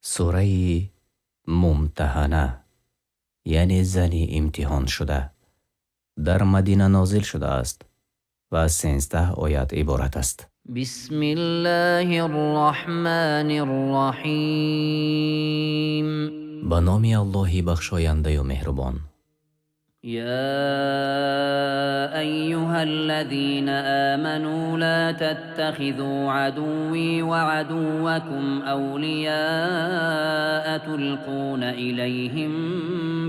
Сураи Мумтаҳана, яъне зани имтиҳоншуда, дар Мадина нозил шудааст ва аз 13 оят иборат аст. Бисмиллоҳир Роҳманир Роҳим. Ба номи Аллоҳи бахшояндаю меҳрубон. يا أيها الذين آمنوا لا تتخذوا عدوي وعدوكم أولياء تلقون إليهم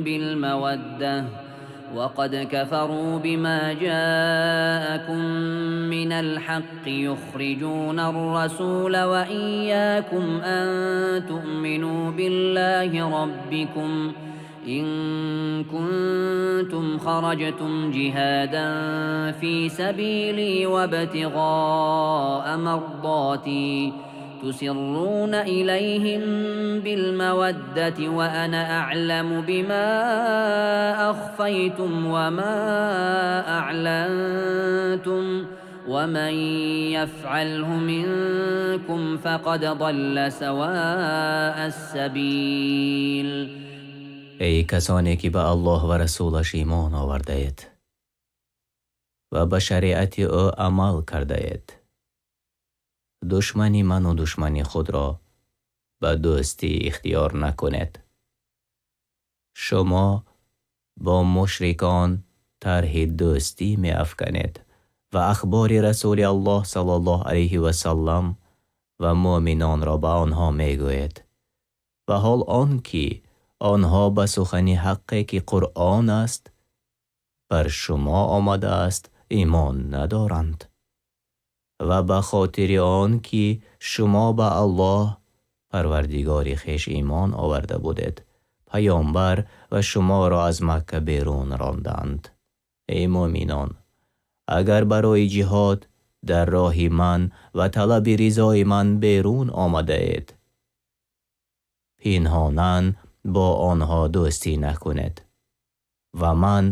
بالمودة وقد كفروا بما جاءكم من الحق يخرجون الرسول وإياكم أن تؤمنوا بالله ربكم إن كنتم خرجتم جهادا في سبيلي وابتغاء مرضاتي تسرون إليهم بالمودة وأنا أعلم بما أخفيتم وما أعلنتم ومن يفعله منكم فقد ضل سواء السبيل. Эй касоне ки ба Аллоҳ ва расулаш имон овардаед ва ба шариати ӯ амал кардаед, душмани ману душмани худро ба дӯстӣ ихтиёр накунед. Шумо бо мушрикон тарҳи дӯстӣ меафканед ва ахбори Расули Аллоҳ саллаллоҳу алайҳи васаллам ва муъминонро ба онҳо мегӯед, ва ҳол он ки онҳо ба сухани ҳаққе, ки Қуръон аст, бар шумо омадааст, имон надоранд ва ба хотири он ки шумо ба Аллоҳ Парвардигори хеш имон оварда будед, паёмбар ва шуморо аз Макка берун ронданд. Эй муъминон, агар барои ҷиҳод дар роҳи ман ва талаби ризои ман берун омадаед, пинҳонан бо онҳо дӯстӣ накунед ва ман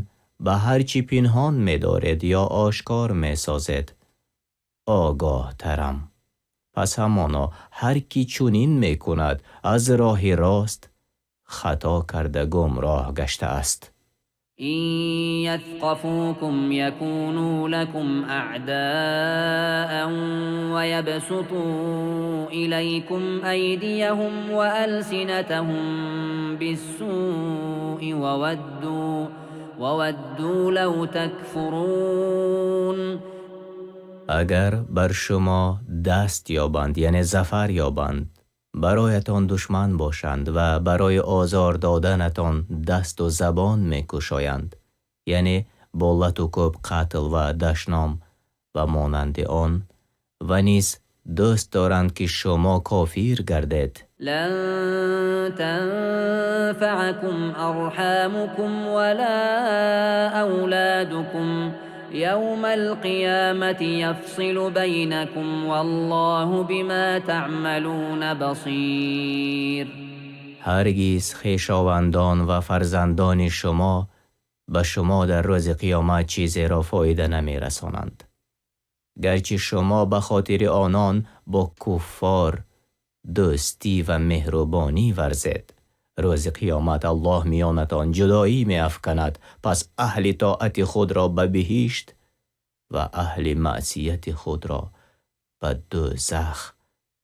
ба ҳар чӣ пинҳон медоред ё ошкор месозед огоҳтарам. Пас ҳамоно ҳар кӣ чунин мекунад, аз роҳи рост хато карда, гумроҳ гаштааст. إن يثقفوكم يكونوا لكم أعداء ويبسطوا إليكم أيديهم وألسنتهم بالسوء وودوا لو تكفرون. Агар бар шумо даст ёбанд, яъне зафар ёбанд, бароятон душман бошанд ва барои озор доданатон дасту забон мекушоянд, яъне бо лату кӯб, қатл ва дашном ва монанди он, ва низ дӯст доранд, ки шумо кофир гардед. لن تنفعكم أرحامكم ولا أولادكم يوم القيامة يفصل بينكم والله بما تعملون بصير. Ҳаргиз хешовандон ва фарзандони шумо ба шумо дар рӯзи қиёмат чизеро фоида намерасонанд, гарчи шумо ба хотири онон бо куффор дӯстӣ ва меҳрубонӣ варзед. Рӯзи қиёмат Аллоҳ миёнатон ҷудоӣ меафканад, пас аҳли тоати худро ба биҳишт ва аҳли маъсияти худро ба дӯзах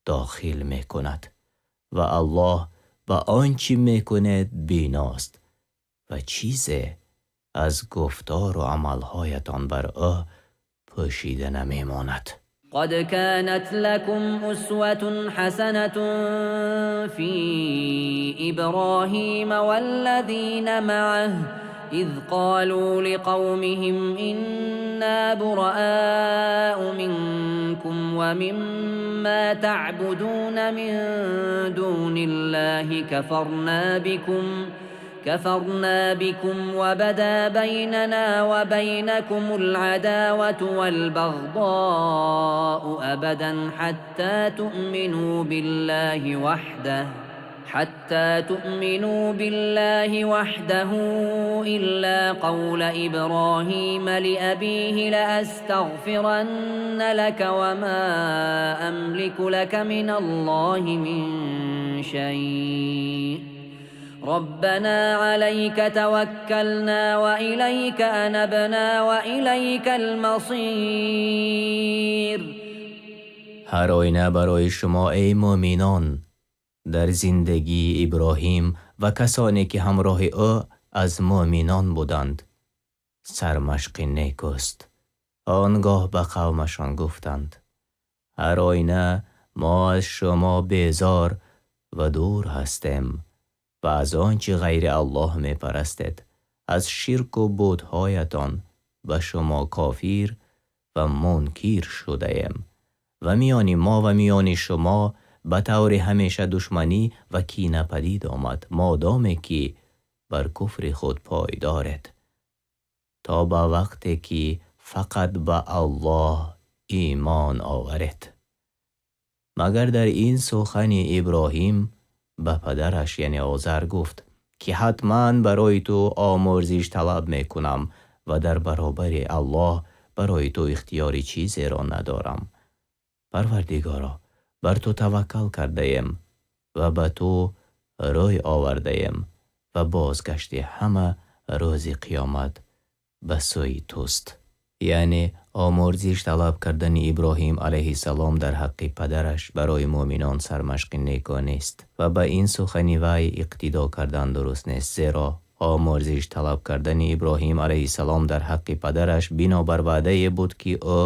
дохил мекунад ва Аллоҳ ба он чӣ мекунед биност ва чизе аз гуфтору амалҳоятон бар ӯ пӯшида намемонад. قد كانت لكم أسوة حسنة في إبراهيم والذين معه إذ قالوا لقومهم إنا براء منكم ومما تعبدون من دون الله كفرنا بكم وبدا بيننا وبينكم العداوة والبغضاء أبدا حتى تؤمنوا بالله وحده إلا قول إبراهيم لأبيه لأستغفرن لك وما أملك لك من الله من شيء ربنا عليك توكلنا وإليك أنبنا وإليك المصير. Ҳар оина барои шумо, эй мӯъминон, дар зиндагии Иброҳим ва касоне ки ҳамроҳи ӯ аз мӯъминон буданд, сармашқи некӯст. Он гоҳ ба қавмашон гуфтанд: ҳар оина мо аз шумо безор ва дур ҳастем ва аз он чи ғайри Аллоҳ мепарастед, аз ширку бутҳоятон ба шумо кофир ва мункир шудаем ва миёни мо ва миёни шумо ба таври ҳамеша душманӣ ва кина падид омад, модоме ки бар куфри худ пойдоред, то ба вақте ки фақат ба Аллоҳ имон оваред. Магар дар ин сухани Иброҳим ба падараш, яъне Озар, гуфт ки ҳатман барои ту омурзиш талаб мекунам ва дар баробари Аллоҳ барои ту ихтиёри чизеро надорам. Парвардигоро, бар ту таваккал кардаем ва ба ту рӯй овардаем ва бозгашти ҳама рӯзи қиёмат ба сӯи туст. Яъне омурзиш талаб кардани Иброҳим алайҳиссалом дар ҳаққи падараш барои мӯъминон сармашқи неку нест ва ба ин сухани вай иқтидо кардан дуруст нест, зеро омурзиш талаб кардани Иброҳим алайҳиссалом дар ҳаққи падараш бинобар ваъдае буд, ки ӯ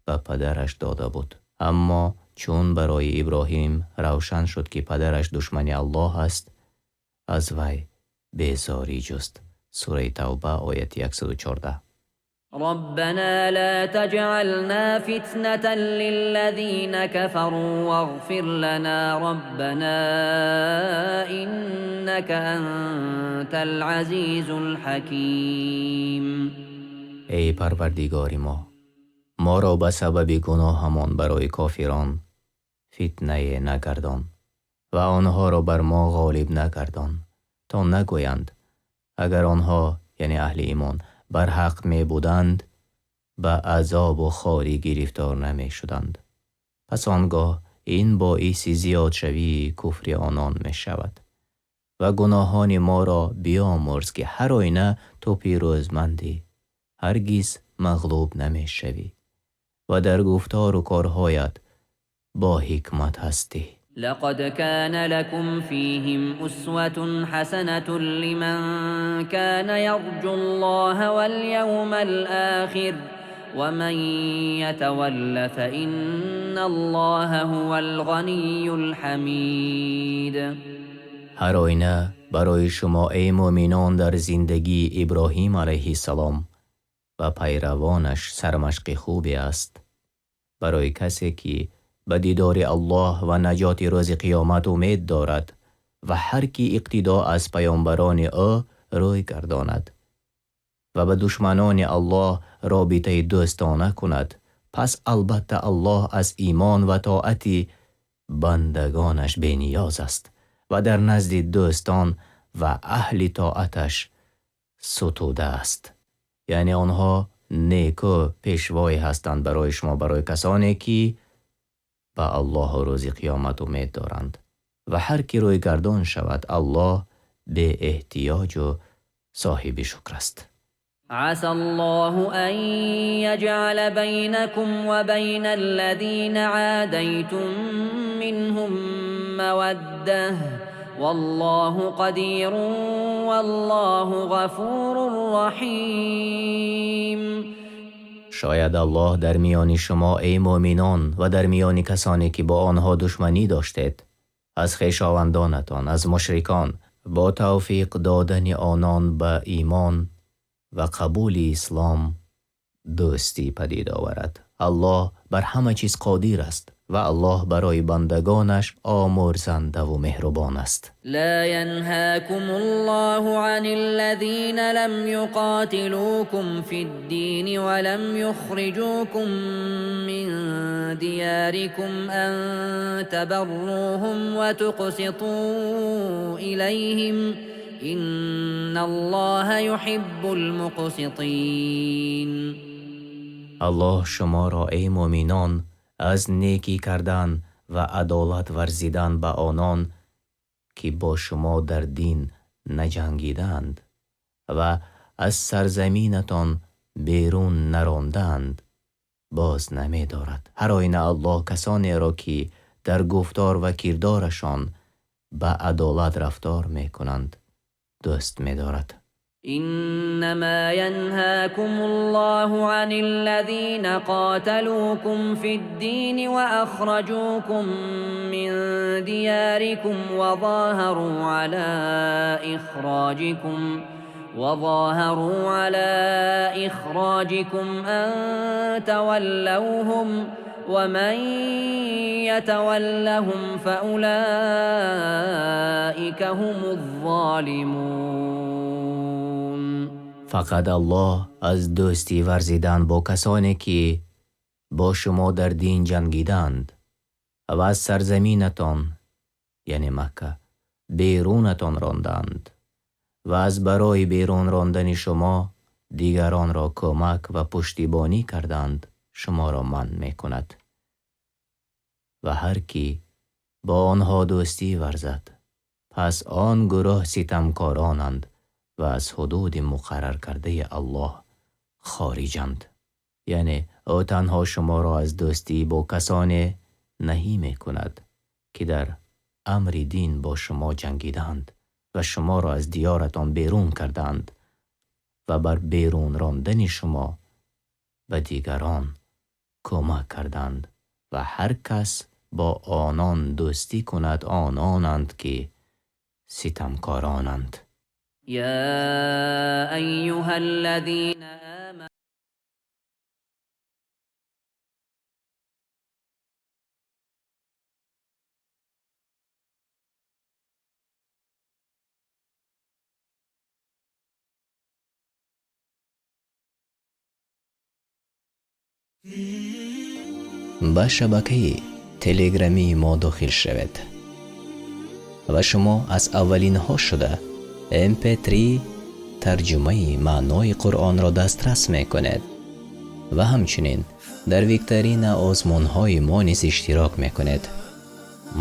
ба падараш дода буд. Аммо чун барои Иброҳим равшан шуд, ки падараш душмани Аллоҳ аст, аз вай безорӣ ҷуст. Сураи Тавба, ояти 114. ربنا لا تجعلنا فتنة للذين كفروا واغفر لنا ربنا إنك أنت العزيز الحكيم. Эй Парвардигори мо, моро ба сабаби гуноҳамон барои кофирон фитнае нагардон ва онҳоро бар мо ғолиб нагардон, то нагӯянд: агар онҳо, яъне аҳли имон, бар ҳақ мебуданд, ба азобу хорӣ гирифтор намешуданд. Пас он гоҳ ин боиси зиёдшавии куфри онон мешавад. Ва гуноҳони моро биёмурз, ки ҳар оина ту пирӯзмандӣ, ҳаргиз мағлуб намешавӣ ва дар гуфтору корҳоят бо ҳикмат ҳастӣ. لقد كان لكم فيهم أسوة حسنة لمن كان يرجو الله واليوم الآخر ومن يتول فإن الله هو الغني الحميد. Ҳар оина барои шумо, эй мӯъминон, дар зиндагии Иброҳим алайҳиссалом ва пайравонаш сармашқи хубе аст барои касе ки ба дидори Аллоҳ ва наҷоти рӯзи қиёмат умед дорад, ва ҳар ки иқтидо аз паёмбарони ӯ рӯй гардонад ва ба душманони Аллоҳ робитаи дӯстона кунад, пас албатта Аллоҳ аз имон ва тоати бандагонаш бениёз аст ва дар назди дӯстон ва аҳли тоаташ сутуда аст. Яъне онҳо неку пешвое ҳастанд барои шумо, барои касоне ки ба Аллоҳу рӯзи қиёмат умед доранд, ва ҳар ки рӯйгардон шавад, Аллоҳ беэҳтиёҷу соҳиби шукр аст. عسى الله أن يجعل بينكم وبين الذين عاديتم منهم مودة والله قدير والله غفور رحيم. Шояд Аллоҳ дар миёни шумо, эй мӯъминон, ва дар миёни касоне ки бо онҳо душманӣ доштед аз хешовандонатон, аз мушрикон, бо тавфиқ додани онон ба имон ва қабули ислом дӯстӣ падид оварад. Аллоҳ бар ҳама чиз қодир аст ва Аллоҳ барои бандагонаш омурзандаву меҳрубон аст. لا ينهاكم الله عن الذين لم يقاتلوكم في الدين ولم يخرجوكم من دياركم أن تبروهم وتقسطوا إليهم إن الله يحب المقسطين. Аллоҳ шуморо, эй мӯъминон, аз некӣ кардан ва адолат варзидан ба онон ки бо шумо дар дин наҷангидаанд ва аз сарзаминатон берун нарондаанд боз намедорад. Ҳар оина Аллоҳ касонеро ки дар гуфтор ва кирдорашон ба адолат рафтор мекунанд дӯст медорад. إنما ينهاكم الله عن الذين قاتلوكم في الدين وأخرجوكم من دياركم وظاهروا على إخراجكم أن تولوهم ومن يتولهم فأولئك هم الظالمون. Фақат Аллоҳ аз дӯстӣ варзидан бо касоне ки бо шумо дар дин ҷангиданд ва аз сарзаминатон, яъне Макка, берунатон ронданд ва аз барои берун рондани шумо дигаронро кӯмак ва пуштибонӣ карданд шуморо манъ мекунад. Ва ҳар кӣ бо онҳо дӯстӣ варзад, пас он гурӯҳ ситамкоронанд ва аз ҳудуди муқаррар кардаи Аллоҳ хориҷанд. Яъне ӯ танҳо шуморо аз дӯстӣ бо касоне наҳӣ мекунад ки дар амри дин бо шумо ҷангиданд ва шуморо аз диёратон берун карданд ва бар берун рондани шумо ба дигарон кӯмак карданд ва ҳар кас бо онон дӯстӣ кунад ононанд ки ситамкоронанд. يا أيها الذين آمنوا Ба шабакаи телеграмии мо дохил шавед ва шумо аз аввалинҳо шуда MP3 тарҷумаи маънои Қуръонро дастрас мекунед ва ҳамчунин дар викторина озмунҳои мо низ иштирок мекунед.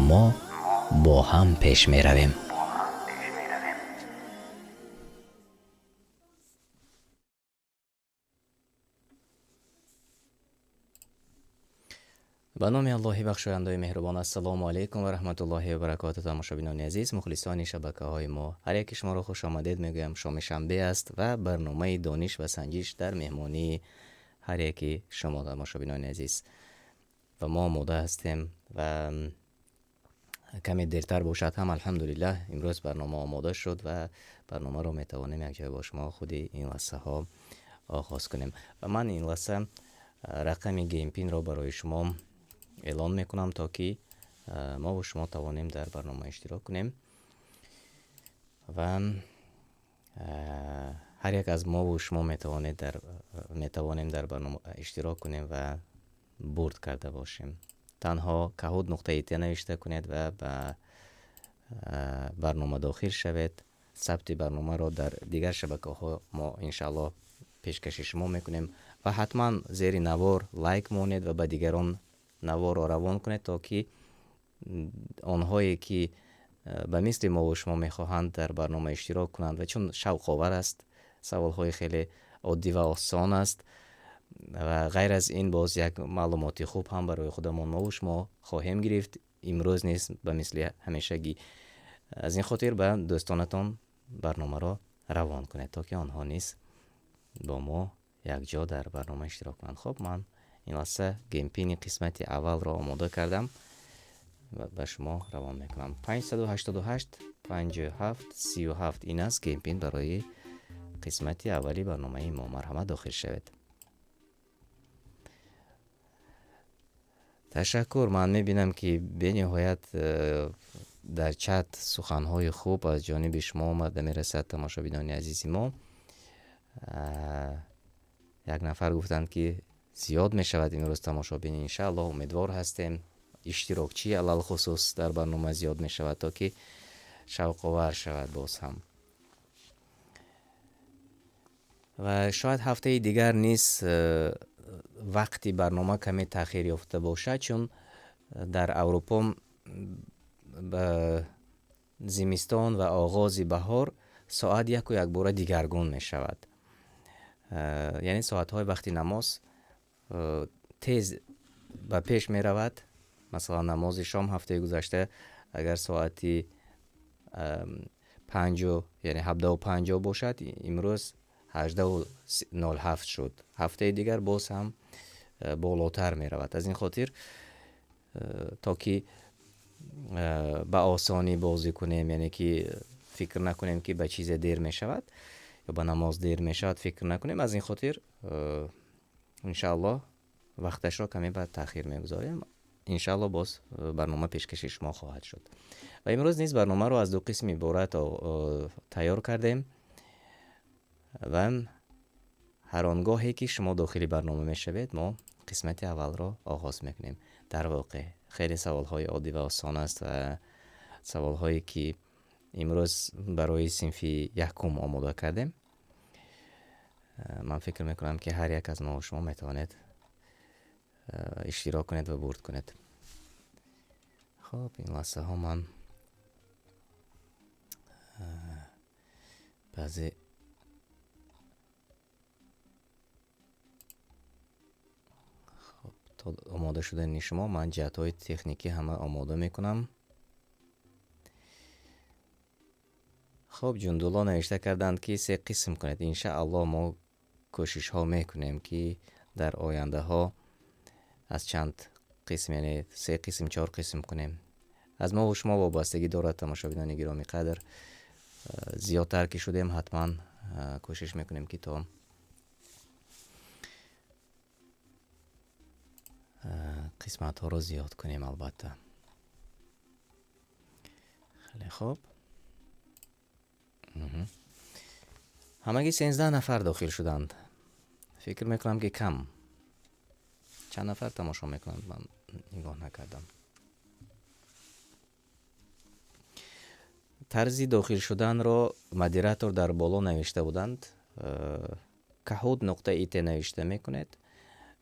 Мо бо ҳам пеш меравем. Ба номи Аллоҳи бахшояндаи меҳрубон. Ассалому алайкум ва раҳматуллоҳи ва баракоту. Тамошобинони азиз, мухлисони шабакаҳои мо, ҳар яки шуморо хуш омадед мегӯям. Шоми шанбе аст ва барномаи дониш ва санҷиш дар меҳмонии ҳар яки шумо, тамошобинони азиз. Ва мо омода ҳастем ва каме дертар бошад ҳам, алҳамдулиллаҳ, имрӯз барнома омода шуд ва барномаро метавонем якҷоя бо шумо худи ин лаҳзаҳо оғоз кунем. Ва ман ин лаҳза рақами геймпинро барои шумо эълон мекунам, то ки мо бо шумо тавонем дар барнома иштирок кунем ва ҳар як аз мо бо шумо метавонем дар барнома иштирок кунем ва бурд карда бошем. Танҳо Kahoot нуқта it навишта кунед ва ба барнома дохил шавед. Сабти барномаро дар дигар шабакаҳо мо иншааллоҳ пешкаши шумо мекунем ва ҳатман зери навор лайк монед ва ба дигарон наворро равон кунед, то ки онҳое ки ба мисли мо бо шумо мехоҳанд дар барнома иштирок кунанд, ва чун шавқовар аст, саволҳои хеле оддӣ ва осон аст ва ғайр аз ин боз як маълумоти хуб ҳам барои худамон мо бо шумо хоҳем гирифт имрӯз низ ба мисли ҳамешагӣ. Аз ин хотир ба дӯстонатон барномаро равон кунед, то ки онҳо низ бо мо якҷо дар барнома иштирок кунанд. Хоб, ман ин лаҳза геймпини қисмати аввалро омода кардам ва ба шумо равон мекунам. 588 57 37 ин аст геймпин барои қисмати аввали барномаи мо. Марҳамат, дохил шавед. Ташаккур. Ман мебинам ки бениҳоят дар чат суханҳои хуб аз ҷониби шумо омада мерасад, тамошобинони азизи мо. Як нафар гуфтанд ки зиёд мешавад имрӯз тамошобин. Иншааллоҳ, умедвор ҳастем, иштирокчӣ алалхусус дар барнома зиёд мешавад, то ки шавқовар шавад боз ҳам. Ва шояд ҳафтаи дигар низ вақти барнома каме таъхир ёфта бошад, чун дар Аврупо Зимистон ва оғози баҳор соат яку якбора дигаргун мешавад. Яъне соатҳои вақти намоз тез ба пеш меравад. Масалан, намози шом ҳафтаи гузашта агар соати панҷу, яъне 17:50 бошад, имрӯз 18:07 шуд. Ҳафтаи дигар боз ҳам болотар меравад. Аз ин хотир, то ки ба осонӣ бозӣ кунем, яъне ки фикр накунем, ки ба чизе дер мешавад ё ба намоз дер мешавад, фикр накунем. Аз ин хотир, иншааллоҳ вақташро каме ба таъхир мегузорем. Иншааллоҳ боз барнома пешкаши шумо хоҳад шуд. Ва имрӯз низ барномаро аз ду қисм иборат тайёр кардем ва ҳар он гоҳе ки шумо дохили барнома мешавед, мо қисмати аввалро оғоз мекунем. Дар воқеъ хеле саволҳои оддӣ ва осон аст ва саволҳое ки имрӯз барои синфи якум омода кардем. Ман фикр мекунам, ки ҳар як аз мо шумо метавонед иштирок кунед ва бурд кунед. Хоб, ин лаҳзаҳо ман баъзе хоб, то омода шудани шумо ман ҷиҳатҳои техникӣ ҳама омода мекунам. Хоб, Ҷундулло навишта карданд, ки се қисм кунед. Иншааллоҳ мо кӯшишҳо мекунем, ки дар ояндаҳо аз чанд қисм, яъне се қисм, чор қисм кунем. Аз мо шумо вобастагӣ дорад, тамошобинони гиромӣ қадр. Зиёдтар ки шудем, ҳатман кӯшиш мекунем, ки то қисматҳоро зиёд кунем, албатта. Хеле хуб. Ҳамагӣ 13 нафар дохил шуданд. Фикр мекунам, ки кам. Чанд нафар тамошо мекунанд, ман нигоҳ накардам. Тарзи дохил шуданро модератор дар боло навишта буданд. Kahoot.it навишта мекунед.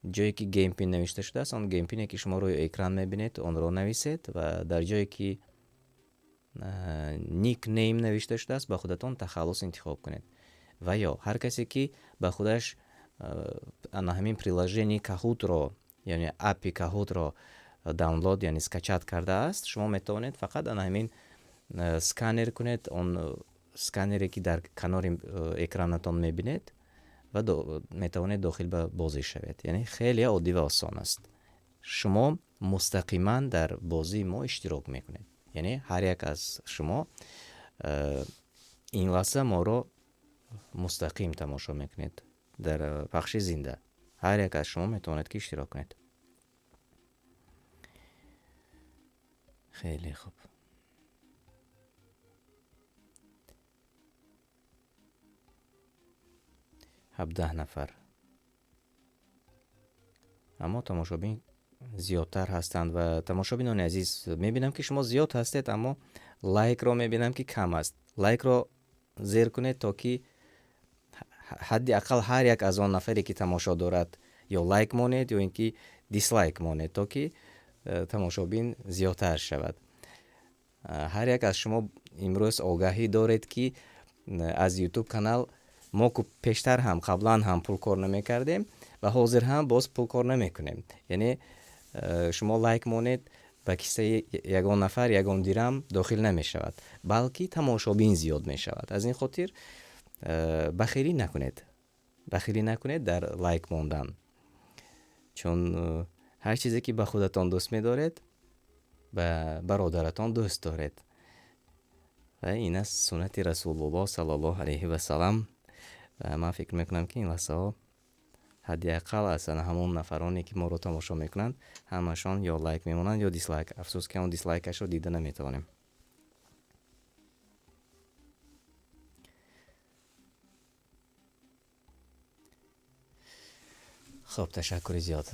Ҷое ки game pin навишта шудааст, он game pin е ки шумо рӯи экран мебинед, онро нависед ва дар ҷое ки nickname навишта шудааст, ба худатон тахаллус интихоб кунед. Ва ё ҳар касе ки ба худаш ана ҳамин приложение Kahoot-ро, яъне апи Kahoot-ро download, яъне скачать кардааст, шумо метавонед фақат ана ҳамин сканер кунед, он сканере ки дар канори экранатон мебинед ва метавонед дохил ба бозӣ шавед. Яъне хеле оддӣ ва осон аст. Шумо мустақиман дар бозии мо иштирок мекунед. Яъне ҳар як аз шумо ин лаҳза моро мустақим тамошо мекунед дар пахши зинда. Ҳар як аз шумо метавонед, ки иштирок кунед. Хеле хуб. 17 нафар. Аммо тамошобин зиёдтар ҳастанд ва тамошобинони азиз, мебинам, ки шумо зиёд ҳастед, аммо лайкро мебинам, ки кам аст. Лайкро зер кунед, то ки ҳадди ақал ҳар як аз он нафаре ки тамошо дорад, ё лайк монед, ё ин ки дислайк монед, то ки тамошобин зиёдтар шавад. Ҳар як аз шумо имрӯз огаҳӣ доред, ки аз YouTube канал мо ку пештар ҳам, қаблан ҳам пул кор намекардем ва ҳозир ҳам боз пул кор намекунем. Яъне шумо лайк монед, ба киссаи ягон нафар ягон дирам дохил намешавад, балки тамошобин зиёд мешавад. Аз ин хотир бахилӣ накунед, бахилӣ накунед дар лайк мондан, чун ҳар чизе ки ба худатон дӯст медоред, ба бародаратон дӯст доред. Ва ин аст суннати Расулуллоҳ саллаллоҳу алайҳи васалам. Ман фикр мекунам, ки ин лаҳзаҳо ҳадди ақал аз ҳамон нафароне ки моро тамошо мекунанд, ҳамашон ё лайк мемонанд, ё дислайк. Афсӯс, ки он дислайкашро дида наметавонем. Хуб, ташаккури зиёд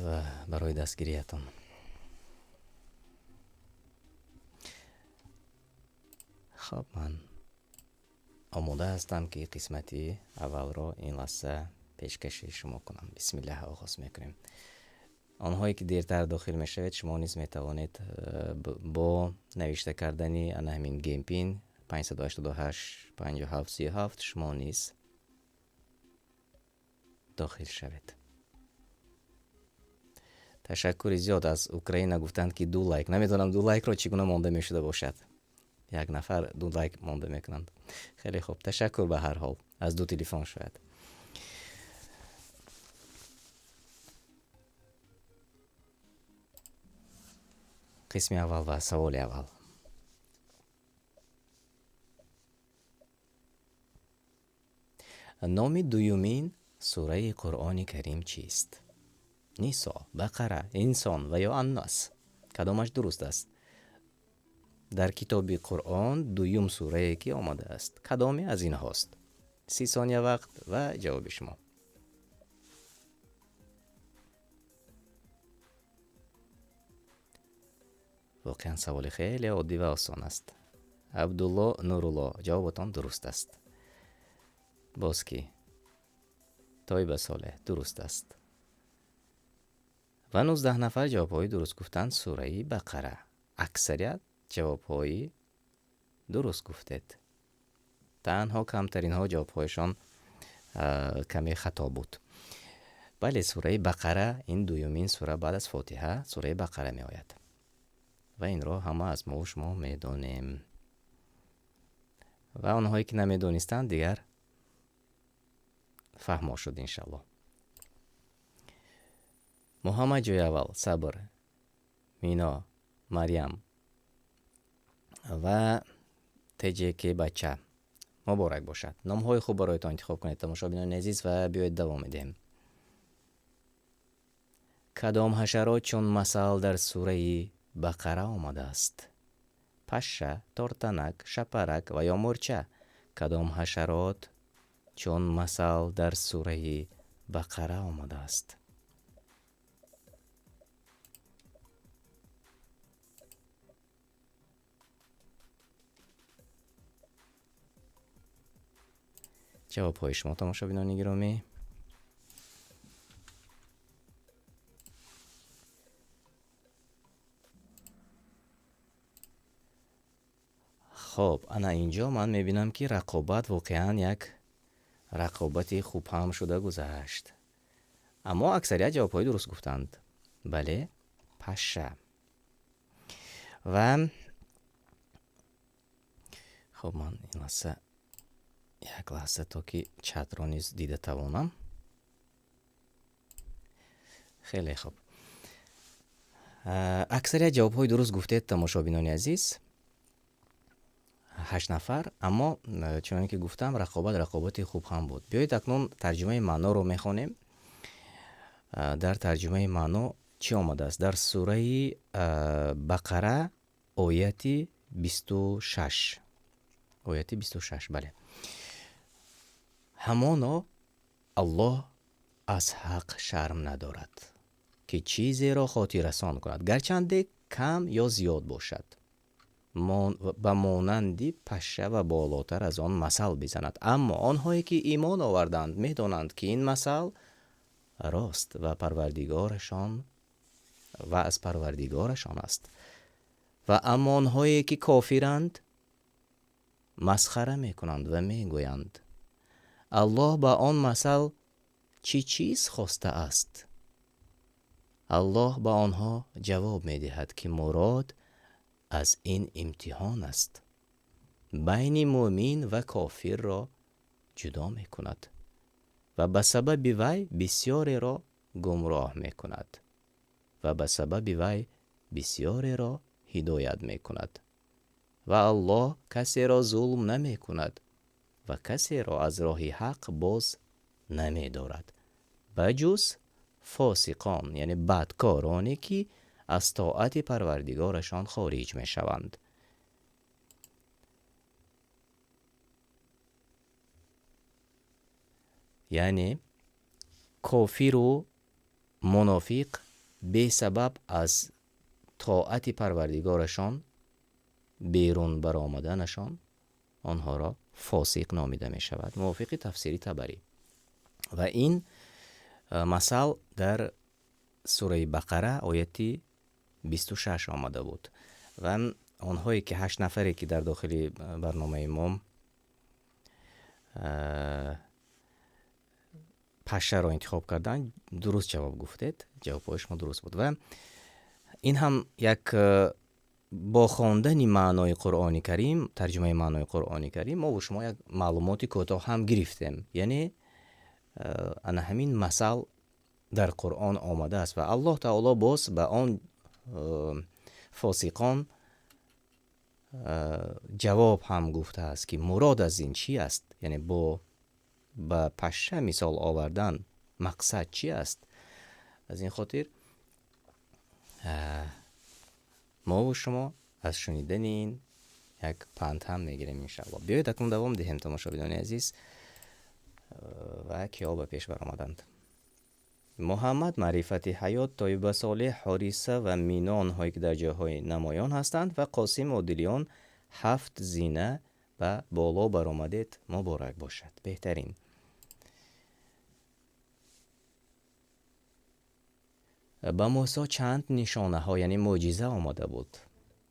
барои дастгириятон. Хуб, ман омода ҳастам, ки қисмати аввалро ин лаҳза пешкаши шумо кунам. Бисмиллаҳ, оғоз мекунем. Онҳое ки дертар дохил мешавед, шумо низ метавонед бо навишта кардани ана ҳамин game pin. 588 57 37 шумо низ дохил шавед. Ташаккури зиёд. Аз Украина гуфтанд, ки 2 лайк. Намедонам, 2 лайкро чӣ гуна монда мешуда бошад. Як нафар 2 лайк монда мекунанд. Хеле хуб, ташаккур. Ба ҳар ҳол, аз 2 телефон шояд. Қисми аввал ва саволи аввал. Номи дуюмин сураи Қуръони Карим чист? Нисо, Бақара, Инсон ва ё Аннас. Кадомаш дуруст аст? Дар китоби Қуръон дуюм сурае ки омадааст, кадоме аз инҳост? 30 сония вақт ва ҷавоби шумо. Воқеан, саволи хеле оддӣ ва осон аст. Абдулло Нурулло, ҷавоботон дуруст аст. Боз ки? Тойба Солеҳ, дуруст аст. Ва 19 нафар ҷавобҳои дуруст гуфтанд. Сураи Бақара. Аксарият ҷавобҳои дуруст гуфтед. Танҳо камтаринҳо ҷавобҳояшон каме хато буд. Бале, сураи Бақара, ин дуюмин сура баъд аз Фотиҳа, сураи Бақара меояд. Ва инро ҳама аз мову шумо медонем. Ва онҳое ки намедонистанд, дигар фаҳмо шуд, иншаллоҳ. Муҳаммад ҷои аввал, Сабр, Мино, Марьям ва ТЖК бача. Муборак бошад. Номҳои хуб бароятон интихоб кунед, тамошобинони азиз, ва биёед давом медиҳем. Кадом ҳашарот чун масал дар сураи Бақара омадааст? Пашша, тортанак, шапарак ва ё мӯрча. Кадом ҳашарот чун масал дар сураи Бақара омадааст? Ҷавобҳои шумо, тамошобинони гиромӣ. Хоб, ана инҷо ман мебинам, ки рақобат воқеан як рақобати хуб ҳам шуда гузашт. Аммо аксарият ҷавобҳои дуруст гуфтанд. Бале, паша. Ва хоб, ман ин лаҳза, як лаҳза, то ки чатро низ дида тавонам. Хеле хуб. Аксарият ҷавобҳои дуруст гуфтед, тамошобинони азиз. 8 нафар, аммо чуноне ки гуфтам, рақобат рақобати хуб ҳам буд. Биёед акнун тарҷумаи маъноро мехонем. Дар тарҷумаи маъно чӣ омадааст? Дар сураи Бақара, ояти 26. Ояти 26, бале. Ҳамоно Аллоҳ аз ҳақ шарм надорад, ки чизеро хотиррасон кунад, гарчанде кам ё зиёд бошад. Ба монанди паша ва болотар аз он масал бизанад. Аммо онҳое ки имон оварданд, медонанд, ки ин масал рост ва парвардигорашон ва аз парвардигорашон аст. Ва аммо онҳое ки кофиранд, масхара мекунанд ва мегӯянд: Аллоҳ ба он масал чӣ чиз хостааст? Аллоҳ ба онҳо ҷавоб медиҳад, ки мурод аз ин имтиҳон аст. Байни мӯмин ва кофирро ҷудо мекунад ва ба сабаби вай бисёреро гумроҳ мекунад ва ба сабаби вай бисёреро ҳидоят мекунад. Ва Аллоҳ касеро зулм намекунад ва касеро аз роҳи ҳақ боз намедорад, ба ҷуз фосиқон, яъне бадкороне, ки аз тоати парвардигорашон хориҷ мешаванд. Яъне кофиру мунофиқ бесабаб аз тоати парвардигорашон берун баромаданашон онҳоро фосиқ номида мешавад, мувофиқи тафсири Табарӣ. Ва ин масал дар сураи Бақара, ояти 26 омада буд. Ва Онҳое ки 8 нафаре ки дар дохили барномаи мо пашшаро интихоб карданд, дуруст ҷавоб гуфтед, ҷавобҳои шумо дуруст буд. Ва ин ҳам як бо хондани маънои Қуръони Карим, тарҷумаи маънои Қуръони Карим, мо бо шумо як маълумоти кӯтоҳ ҳам гирифтем. Яъне ана ҳамин масал дар Қуръон омадааст ва Аллоҳ Таоло боз ба он фосиқон ҷавоб ҳам гуфтааст, ки мурод аз ин чӣ аст? Яъне ба пашша мисол овардан мақсад чӣ аст? Аз ин хотир мо ва шумо аз шунидани ин як панд ҳам мегирем, иншааллоҳ. Биёед, акнун давом диҳем, тамошобинони азиз, ва киҳо ба пеш баромаданд? Муҳаммад, Маърифати Ҳаёт, Тоиба Солеҳ, Ҳориса ва Мино, онҳое ки дар ҷойҳои намоён ҳастанд, ва Қосим Одилиён 7 зина ба боло баромадед, муборак бошад. Беҳтарин. Ба Мусо чанд нишонаҳо, яъне мӯъҷиза омода буд?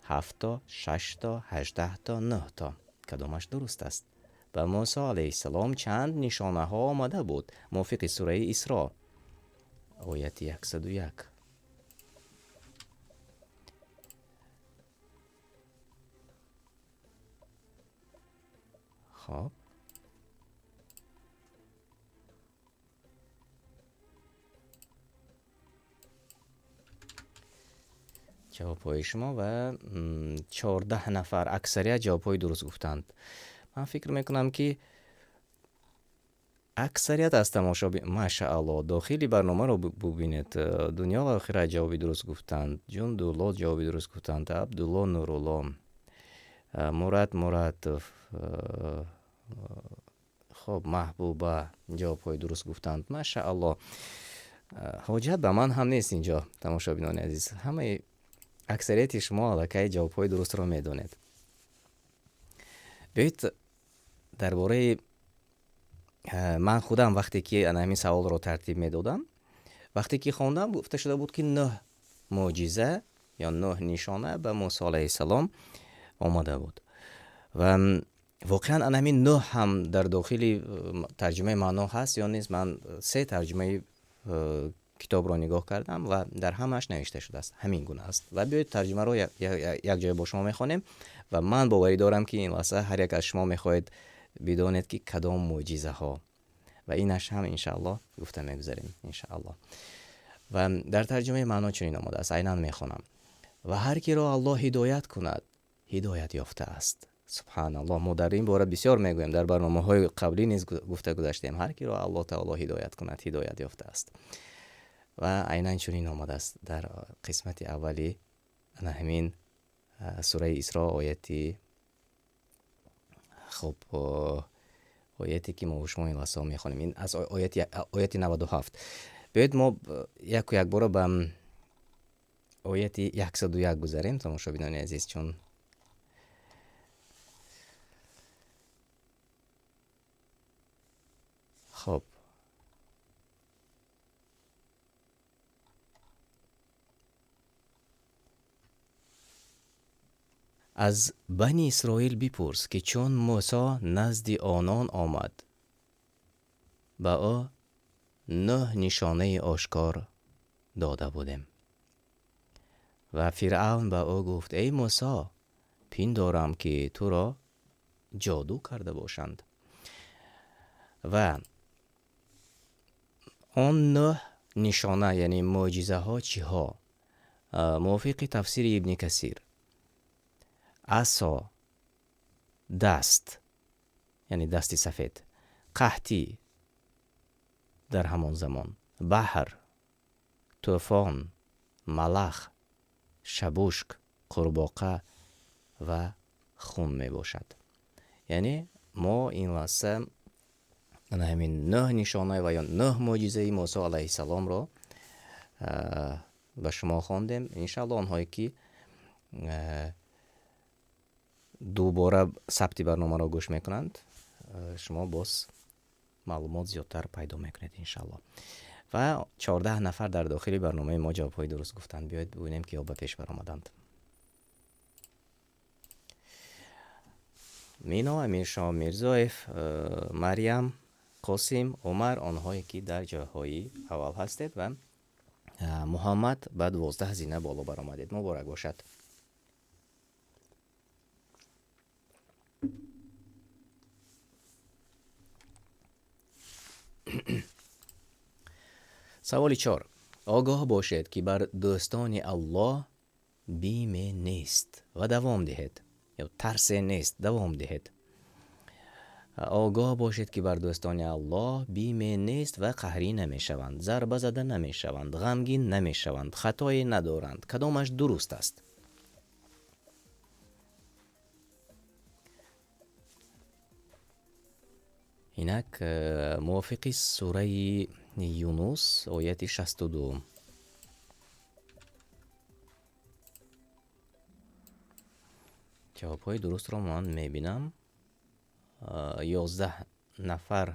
7 то, 6 то, 18 то, 9 то. Кадомаш дуруст аст? Ба Мусо алайҳиссалом чанд нишонаҳо омада буд? Мувофиқи сураи Исро, ояти 101. Хоб. Ҷавобҳои шумо ва 14 нафар аксарият ҷавобҳои дуруст гуфтанд. Ман фикр мекунам, ки аксарият аз тамошоби, машааллоҳ, дохили барномаро бубинед. Дунё ва охират ҷавоби дуруст гуфтанд. Ҷундулло ҷавоби дуруст гуфтанд. Абдулло Нурулло, Мурад Муратов, хоб, Маҳбуба ҷавобҳои дуруст гуфтанд. Машааллоҳ. Ҳоҷат ба ман ҳам нест инҷо, тамошобинони азиз. Ҳамаи аксарияти шумо аллакай ҷавобҳои дурустро медонед. Биёед дар бораи ман худам вақте ки ана ҳамин саволро тартиб медодам, вақте ки хондам, гуфта шуда буд, ки 9 мӯъҷиза ё 9 нишона ба Мусо алайҳиссалом омада буд. Ва воқеан ана ҳамин 9 ҳам дар дохили тарҷумаи маъно ҳаст ё нест? Ман 3 тарҷумаи китобро нигоҳ кардам ва дар ҳамааш навишта шудааст. Ҳамин гуна аст. Ва биёед тарҷумаро якҷоя бо шумо мехонем ва ман боварӣ дорам, ки ин лаҳза ҳар як аз шумо мехоҳед бидонед, ки кадом мӯъҷизаҳо, ва инаш ҳам иншааллоҳ гуфта мегузарем, иншааллоҳ. Ва дар тарҷумаи маъно чунин омадааст, айнан мехонам: ва ҳар киро Аллоҳ ҳидоят кунад, ҳидоят ёфтааст. Субҳаналлоҳ, мо дар ин бора бисёр мегӯем, дар барномаҳои қаблӣ низ гуфта гузаштем: ҳар киро Аллоҳ таоло ҳидоят кунад, ҳидоят ёфтааст. Ва айнан чунин омадааст дар қисмати аввали ана ҳамин сураи Исро, ояти, хуб, ояте ки мо шумо ин лаҳзаҳо мехонем, ин аз ояти 97. Биёед, мо яку якбора ба ояти 101 гузарем, тамошобинони азиз, чун хоб, аз Бани Исроил бипурс, ки чун Мусо назди онон омад, ба ӯ 9 нишонаи ошкор дода будем. Ва Фиръавн ба ӯ гуфт: эй Мусо, пиндорам, ки туро ҷоду карда бошанд. Ва он 9 нишона, яъне мӯъҷизаҳо чиҳо? Мувофиқи тафсири Ибни Касир, асо, даст, яъне дасти сафед, қаҳтӣ дар ҳамон замон, баҳр, тӯфон, малах, шабушк, қурбоқа ва хун мебошад. Яъне мо ин лаҳза ана ҳамин 9 нишона ва ё 9 мӯъҷизаи Мусо алайҳиссаломро ба шумо хондем. Иншааллоҳ, онҳое ки дубора сабти барномаро гӯш мекунанд, шумо боз маълумот зиёдтар пайдо мекунед, иншааллоҳ. Ва 14 нафар дар дохили барномаи мо ҷавобҳои дуруст гуфтанд. Биёед бибинем, киҳо ба пеш баромаданд. Мино, Амиршоҳ Мирзоев, Марьям, Қосим, Умар, онҳое ки дар ҷойҳои аввал ҳастед ва Муҳаммад ба 12 зина боло баромадед. Муборак бошад. Саволи 4. Огоҳ бошед, ки бар дӯстони Аллоҳ биме нест ва давом диҳед. Ё тарсе нест, давом диҳед. Огоҳ бошед, ки бар дӯстони Аллоҳ биме нест ва қаҳрӣ намешаванд, зарба зада намешаванд, ғамгин намешаванд, хатое надоранд. Кадомаш дуруст аст? Инак мувофиқи сураи Юнус, ояти 62. Ҷавобҳои дурустро ман мебинам. 11 нафар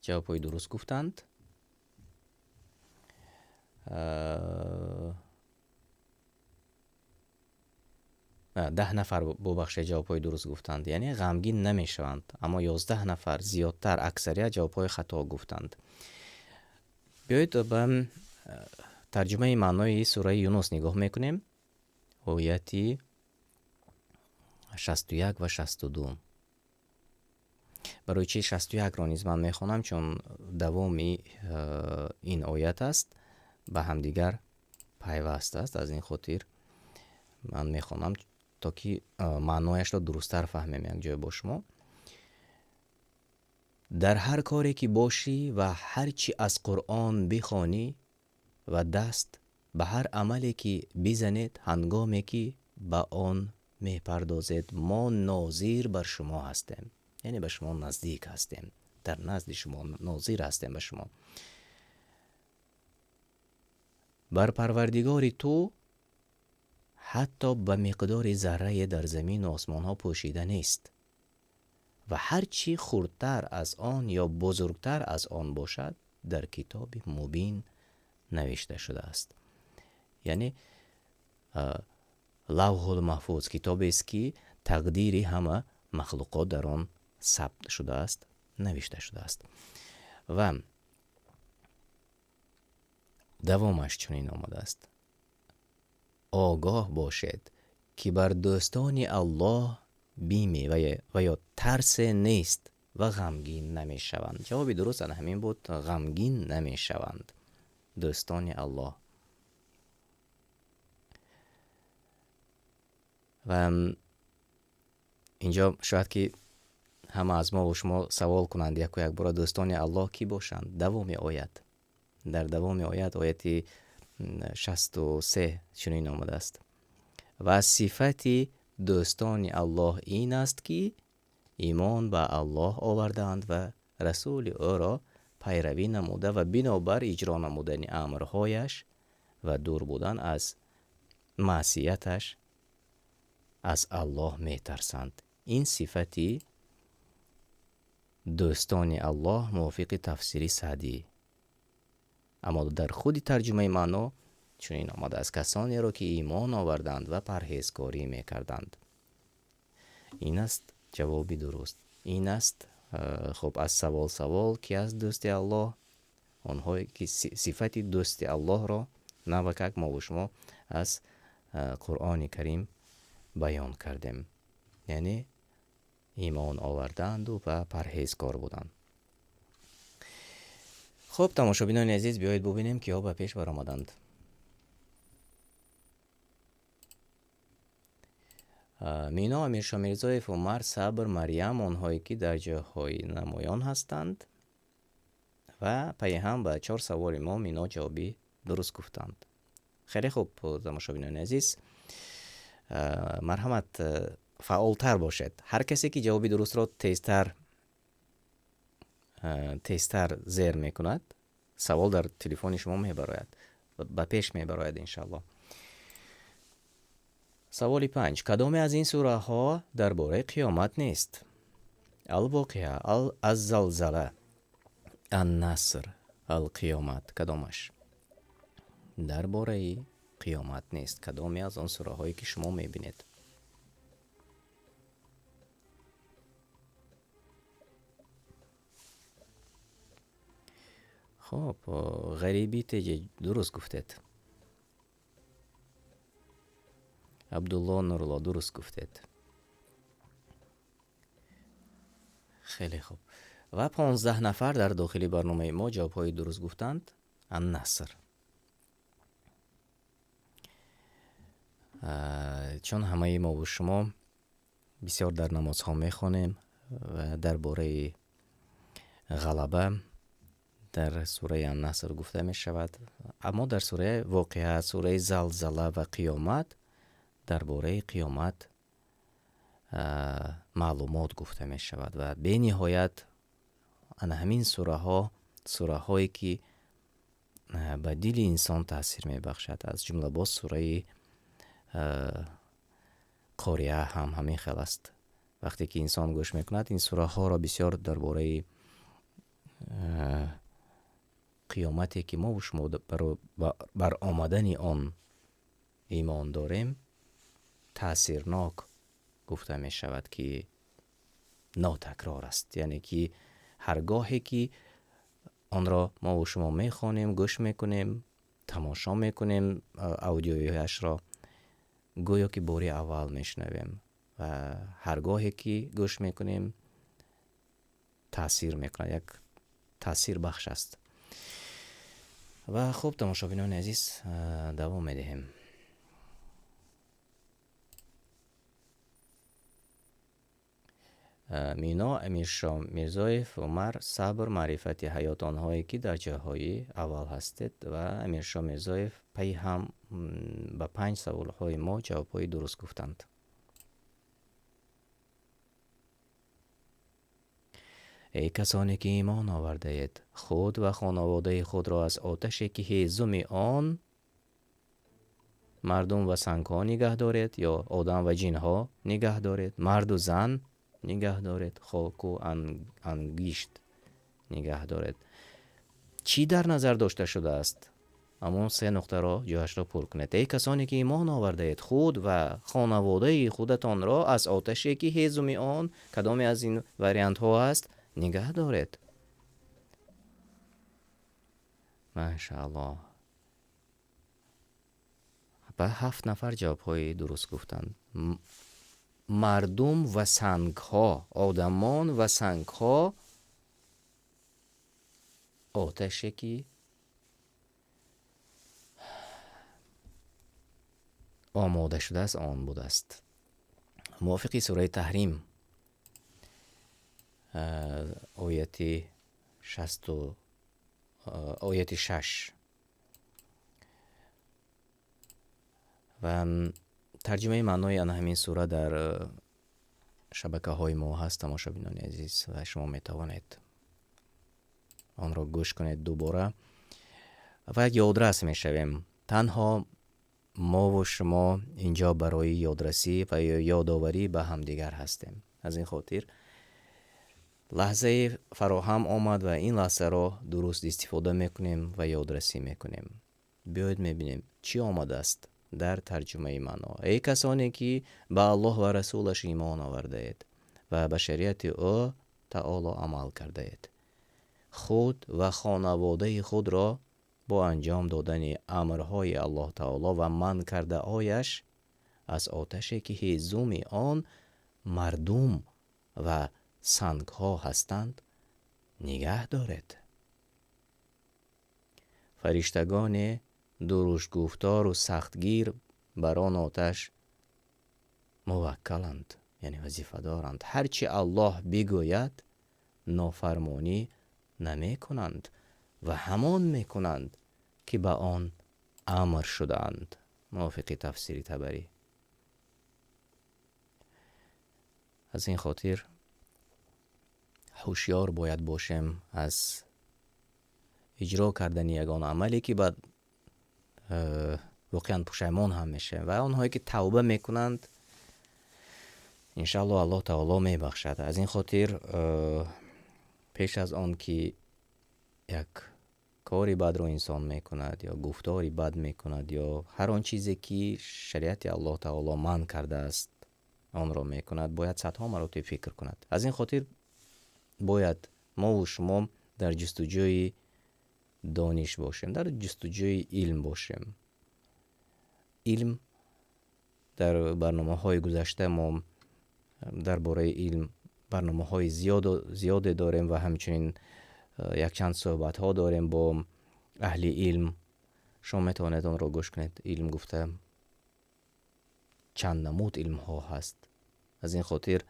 ҷавобҳои дуруст гуфтанд. 10 нафар бубахшед ҷавобҳои дуруст гуфтанд, яъне ғамгин намешаванд, аммо 11 нафар зиёдтар аксарият ҷавобҳои хато гуфтанд. Биёед ба тарҷумаи маънои сураи Юнус нигоҳ мекунем. Ояти 61 ва 62. Барои чи 61-ро низ ман мехонам, чун давоми ин оят аст, ба ҳамдигар пайваст аст. Аз ин хотир ман мехонам, то ки маънояшро дурусттар фаҳмем якҷоя бо шумо. Дар ҳар коре ки бошӣ ва ҳар чи аз Қуръон бихонӣ ва даст ба ҳар амале ки бизанед, ҳангоме ки ба он мепардозед, мо нозир бар шумо ҳастем. Яъне ба шумо наздик ҳастем, дар назди шумо нозир ҳастем ба шумо. Бар Парвардигори ту ҳатто ба миқдори заррае дар замину осмонҳо пӯшида нест ва ҳар чи хурдтар аз он ё бузургтар аз он бошад, дар китоби мубин навишта шудааст. Яъне Лавҳул Маҳфуз китобест, ки тақдири ҳама махлуқот дар он сабт шудааст, навишта шудааст. Ва давомаш чунин омадааст: огоҳ бошед, ки бар дӯстони Аллоҳ биме ва ё тарсе нест ва ғамгин намешаванд. Ҷавоби дуруст ана ҳамин буд: ғамгин намешаванд дӯстони Аллоҳ. Ва инҷо шояд ки ҳама аз мо ва шумо савол кунанд яку якбора: дӯстони Аллоҳ кӣ бошанд? Давоми оят. Дар давоми оят, ояти 63 чунин омадааст: ва сифати дӯстони Аллоҳ ин аст, ки имон ба Аллоҳ овардаанд ва расули ӯро пайравӣ намуда ва бинобар иҷро намудани амрҳояш ва дур будан аз маъсияташ аз Аллоҳ метарсанд. Ин сифати дӯстони Аллоҳ мувофиқи тафсири Саъдӣ. Аммо дар худи тарҷумаи маъно чунин омадааст: касонеро ки имон оварданд ва парҳезкорӣ мекарданд. Ин аст ҷавоби дуруст. Ин аст хуб аз савол ки аст дӯсти Аллоҳ, онҳое ки сифати дӯсти Аллоҳро навакак мо ва шумо аз Қуръони Карим баён кардем, яъне имон оварданду ва парҳезкор буданд. Хуб, тамошобинони азиз, биёед бубинем, киҳо ба пеш баромаданд. Мино, Амиршо Мирзоев, Умар, Сабр, Марьям, онҳое ки дар ҷойҳои намоён ҳастанд ва пайи ҳам ба 4 саволи мо Мино ҷавоби дуруст гуфтанд. Хеле хуб, тамошобинони азиз, марҳамат, фаъолтар бошед. Ҳар касе ки ҷавоби дурустро тезтар зер мекунад, савол дар телефони шумо мебарояд, ба пеш мебарояд иншаллоҳ. Саволи 5. Кадоме аз ин сураҳо дар бораи қиёмат нест? Ал-Воқиа, Аз-Залзала, Ан-Наср, Ал-Қиёмат. Кадомаш дар бораи қиёмат нест? Кадоме аз он сураҳое ки шумо мебинед? Хуб, ғарибӣ теҷе дуруст гуфтед. Абдулло Нурулло дуруст гуфтед. Хеле хуб. Ва 15 нафар дар дохили барномаи мо ҷавобҳои дуруст гуфтанд. Ан-Наср. Чун ҳамаи мо ва шумо бисёр дар намозҳо мехонем ва дар бораи ғалаба дар сураи Ан-Наср гуфта мешавад, аммо дар сураи Воқеа, сураи Залзала ва Қиёмат дар бораи қиёмат маълумот гуфта мешавад ва бениҳоят ана ҳамин сураҳо сураҳое ки ба дили инсон таъсир мебахшад. Аз ҷумла боз сураи Қориа ҳам ҳамин хел аст. Вақте ки инсон гӯш мекунад, ин сураҳоро бисёр дар бораи қиёмате ки мо шумо бар омадани он имон дорем, таъсирнок гуфта мешавад ки нотакрор аст. Яъне ки ҳар гоҳе ки онро мо ва шумо мехонем, гӯш мекунем, тамошо мекунем аудиояшро, гӯё ки бори аввал мешунавем ва ҳар гоҳе ки гӯш мекунем таъсир мекунад, як таъсирбахш аст. Ва хуб, тамошобинони азиз, давом медиҳем. Мино, Амиршо Мирзоев, Умар, Сабр, маърифати ҳаёт, онҳое ки дар ҷойҳои аввал ҳастед ва Амиршо Мирзоев пайи ҳам ба 5 саволҳои мо ҷавобҳои дуруст гуфтанд. Эй касоне ки имон овардаед, худ ва хонаводаи худро аз оташе ки ҳезуми он мардум ва сангҳо нигаҳ доред ё одам ва ҷинҳо нигаҳ доред, марду зан нигаҳ доред, хоку ангишт нигаҳ доред. Чӣ дар назар дошта шудааст? Ҳамон се нуқтаро ҷояшро пур кунед. Эй касоне ки имон овардаед, худ ва хонаводаи худатонро аз оташе ки ҳезуми он кадоме аз ин вариантҳо аст нигаҳ доред. Машааллоҳ. Ба 7 нафар ҷавобҳои дуруст гуфтанд. Мардум ва сангҳо, одамон ва сангҳо оташе ки омода шудааст он будааст. Мувофиқи сураи Таҳрим ояти 6, ояти 6 ва тарҷумаи маънои ана ҳамин сура дар шабакаҳои мо ҳаст, тамошобинони азиз, ва шумо метавонед онро гӯш кунед дубора ва ёдрас мешавем. Танҳо мову шумо инҷо барои ёдрасӣ ва ёдоварӣ ба ҳамдигар ҳастем. Аз ин хотир лаҳзаи фароҳам омад ва ин лаҳзаро дуруст истифода мекунем ва ёдрасӣ мекунем. Биёед мебинем чӣ омадааст дар тарҷумаи маъно. Эй касоне ки ба Аллоҳ ва расулаш имон овардаед ва ба шариати ӯ таоло амал кардаед, худ ва хонаводаи худро бо анҷом додани амрҳои Аллоҳ таоло ва манъ кардаояш аз оташе ки ҳезуми он мардум ва сангҳо ҳастанд нигаҳ доред. Фариштагоне дуруштгуфтору сахтгир бар он оташ муваккаланд, яъне вазифа доранд. Ҳар чи Аллоҳ бигӯяд нофармонӣ намекунанд ва ҳамон мекунанд ки ба он амр шудаанд. Мувофиқи тафсири Табарӣ. Аз ин хотир ҳушёр бояд бошем аз иҷро кардани ягон амале ки ба воқеан пушаймон ҳам мешавем ва онҳое ки тавба мекунанд иншааллоҳ Аллоҳ таоло мебахшад. Аз ин хотир пеш аз он ки як кори бадро инсон мекунад ё гуфтори бад мекунад ё ҳар он чизе ки шариати Аллоҳ таоло манъ кардааст онро мекунад, бояд садҳо маротиб фикр кунад. Аз ин хотир бояд мову шумо дар ҷустуҷӯи дониш бошем, дар ҷустуҷӯи илм бошем. Илм дар барномаҳои гузашта мо дар бораи илм барномаҳои зиёде дорем ва ҳамчунин якчанд суҳбатҳо дорем бо аҳли илм. Шумо метавонед онро гӯш кунед. Илм гуфта чанд намуд илмҳо ҳаст. Аз ин хотир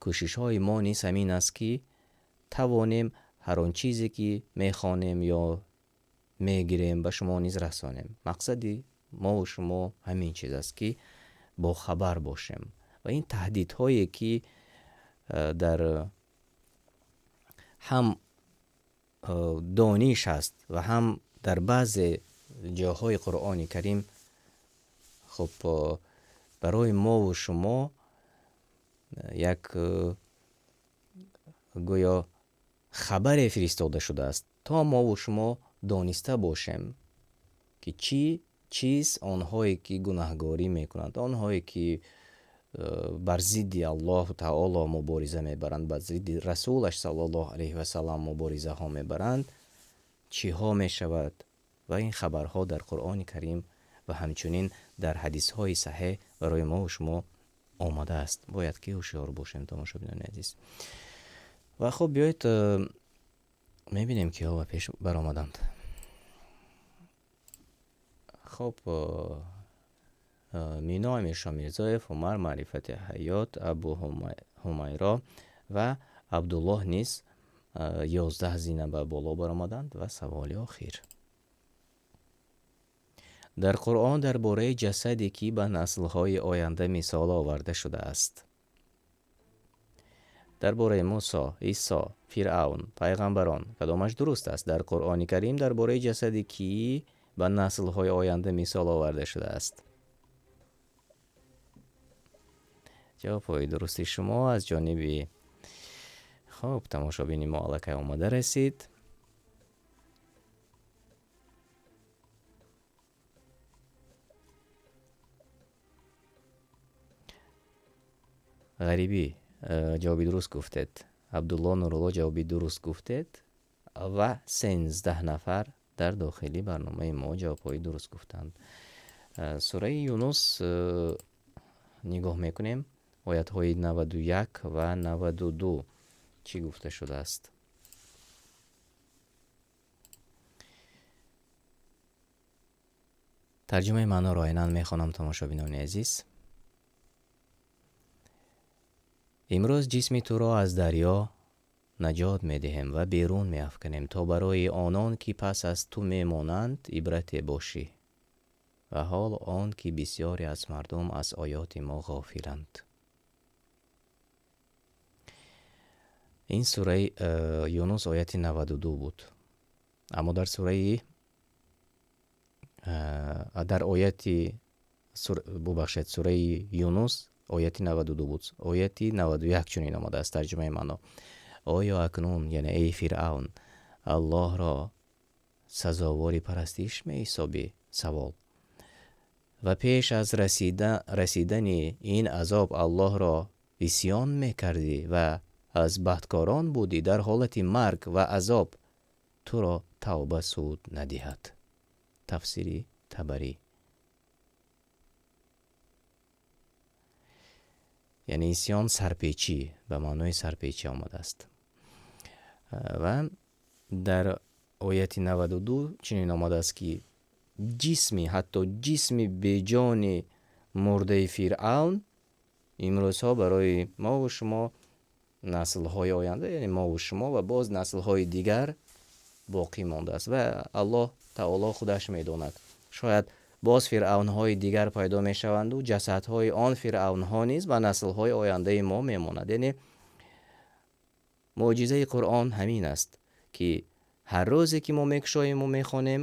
кӯшишҳои мо низ ҳамин аст, ки тавонем ҳар он чизе ки мехонем ё мегирем ба шумо низ расонем. Мақсади мову шумо ҳамин чиз аст, ки бохабар бошем ва ин таҳдидҳое ки дар ҳам дониш аст ва ҳам дар баъзе ҷоҳои Қуръони Карим, барои мову шумо як гӯё хабаре фиристода шудааст, то мову шумо дониста бошем, ки чӣ чиз онҳое ки гунаҳгорӣ мекунанд, онҳое ки бар зидди Аллоҳу таоло мубориза мебаранд, бар зидди Расулаш саллаллоҳу алайҳи васаллам муборизаҳо мебаранд, чиҳо мешавад ва ин хабарҳо дар Қуръони Карим ва ҳамчунин дар ҳадисҳои саҳеҳ барои мо ва шумо омадааст. Бояд ки ҳушёр бошем, тамошобинони азиз. Ва хуб, биёед мебинем киҳо ба пеш баромаданд. Хуб, Мино Амиршо Мирзоев, Умар Маърифати Ҳаёт, Абу Ҳумайро ва Абдуллоҳ низ 11 зина ба боло баромаданд. Ва саволи охир. Дар Қуръон дар бораи ҷасаде ки ба наслҳои оянда мисол оварда шудааст. Дар бораи Мусо, Исо, Фиръавн, пайғамбарон кадомаш дуруст аст? Дар Қуръони Карим дар бораи ҷасаде ки ба наслҳои оянда мисол оварда шудааст. Ҷавобҳои дурусти шумо аз ҷониби хуб тамошобини мо аллакай омада расид. Ғарибӣ ҷавоби дуруст гуфтед. Абдулло Нурулло ҷавоби дуруст гуфтед ва 13 нафар дар дохили барномаи мо ҷавобҳои дуруст гуфтанд. Сураи Юнус нигоҳ мекунем, оятҳои 91 ва 92 чӣ гуфта шудааст? Тарҷумаи маъноро айнан мехонам, тамошобинони азиз. Имрӯз ҷисми туро аз дарё наҷот медиҳем ва берун меафканем, то барои онон ки пас аз ту мемонанд ибрате бошӣ. Ва ҳол он ки бисёре аз мардум аз оёти мо ғофиланд. Ин сураи Юнус ояти 92 буд. Аммо дар сураи дар ояти бубахшед, сураи Юнус ояти 92 буд. Ояти 91 чунин омадааст тарҷумаи маъно. Оё акнун, яъне эй Фиръавн, Аллоҳро сазовори парастиш меҳисобӣ? Савол. Ва пеш аз расидани ин азоб Аллоҳро исьён мекардӣ ва аз бадкорон будӣ, дар ҳолати марг ва азоб туро тавба суд надиҳад. Тафсири Табарӣ. Яъне исьён сарпечӣ, ба маънои сарпечӣ омадааст. Ва дар ояти 92 чунин омадааст, ки ҷисми, ҳатто ҷисми беҷони мурдаи Фиръавн имрӯзҳо барои мову шумо наслҳои оянда, яъне мову шумо ва боз наслҳои дигар боқӣ мондааст ва Аллоҳ таоло худаш медонад. Шояд боз фиръавнҳои дигар пайдо мешаванду ҷасадҳои он фиръавнҳо низ ба наслҳои ояндаи мо мемонад. Яъне мӯъҷизаи Қуръон ҳамин аст, ки ҳар рӯзе ки мо мекушоему мехонем,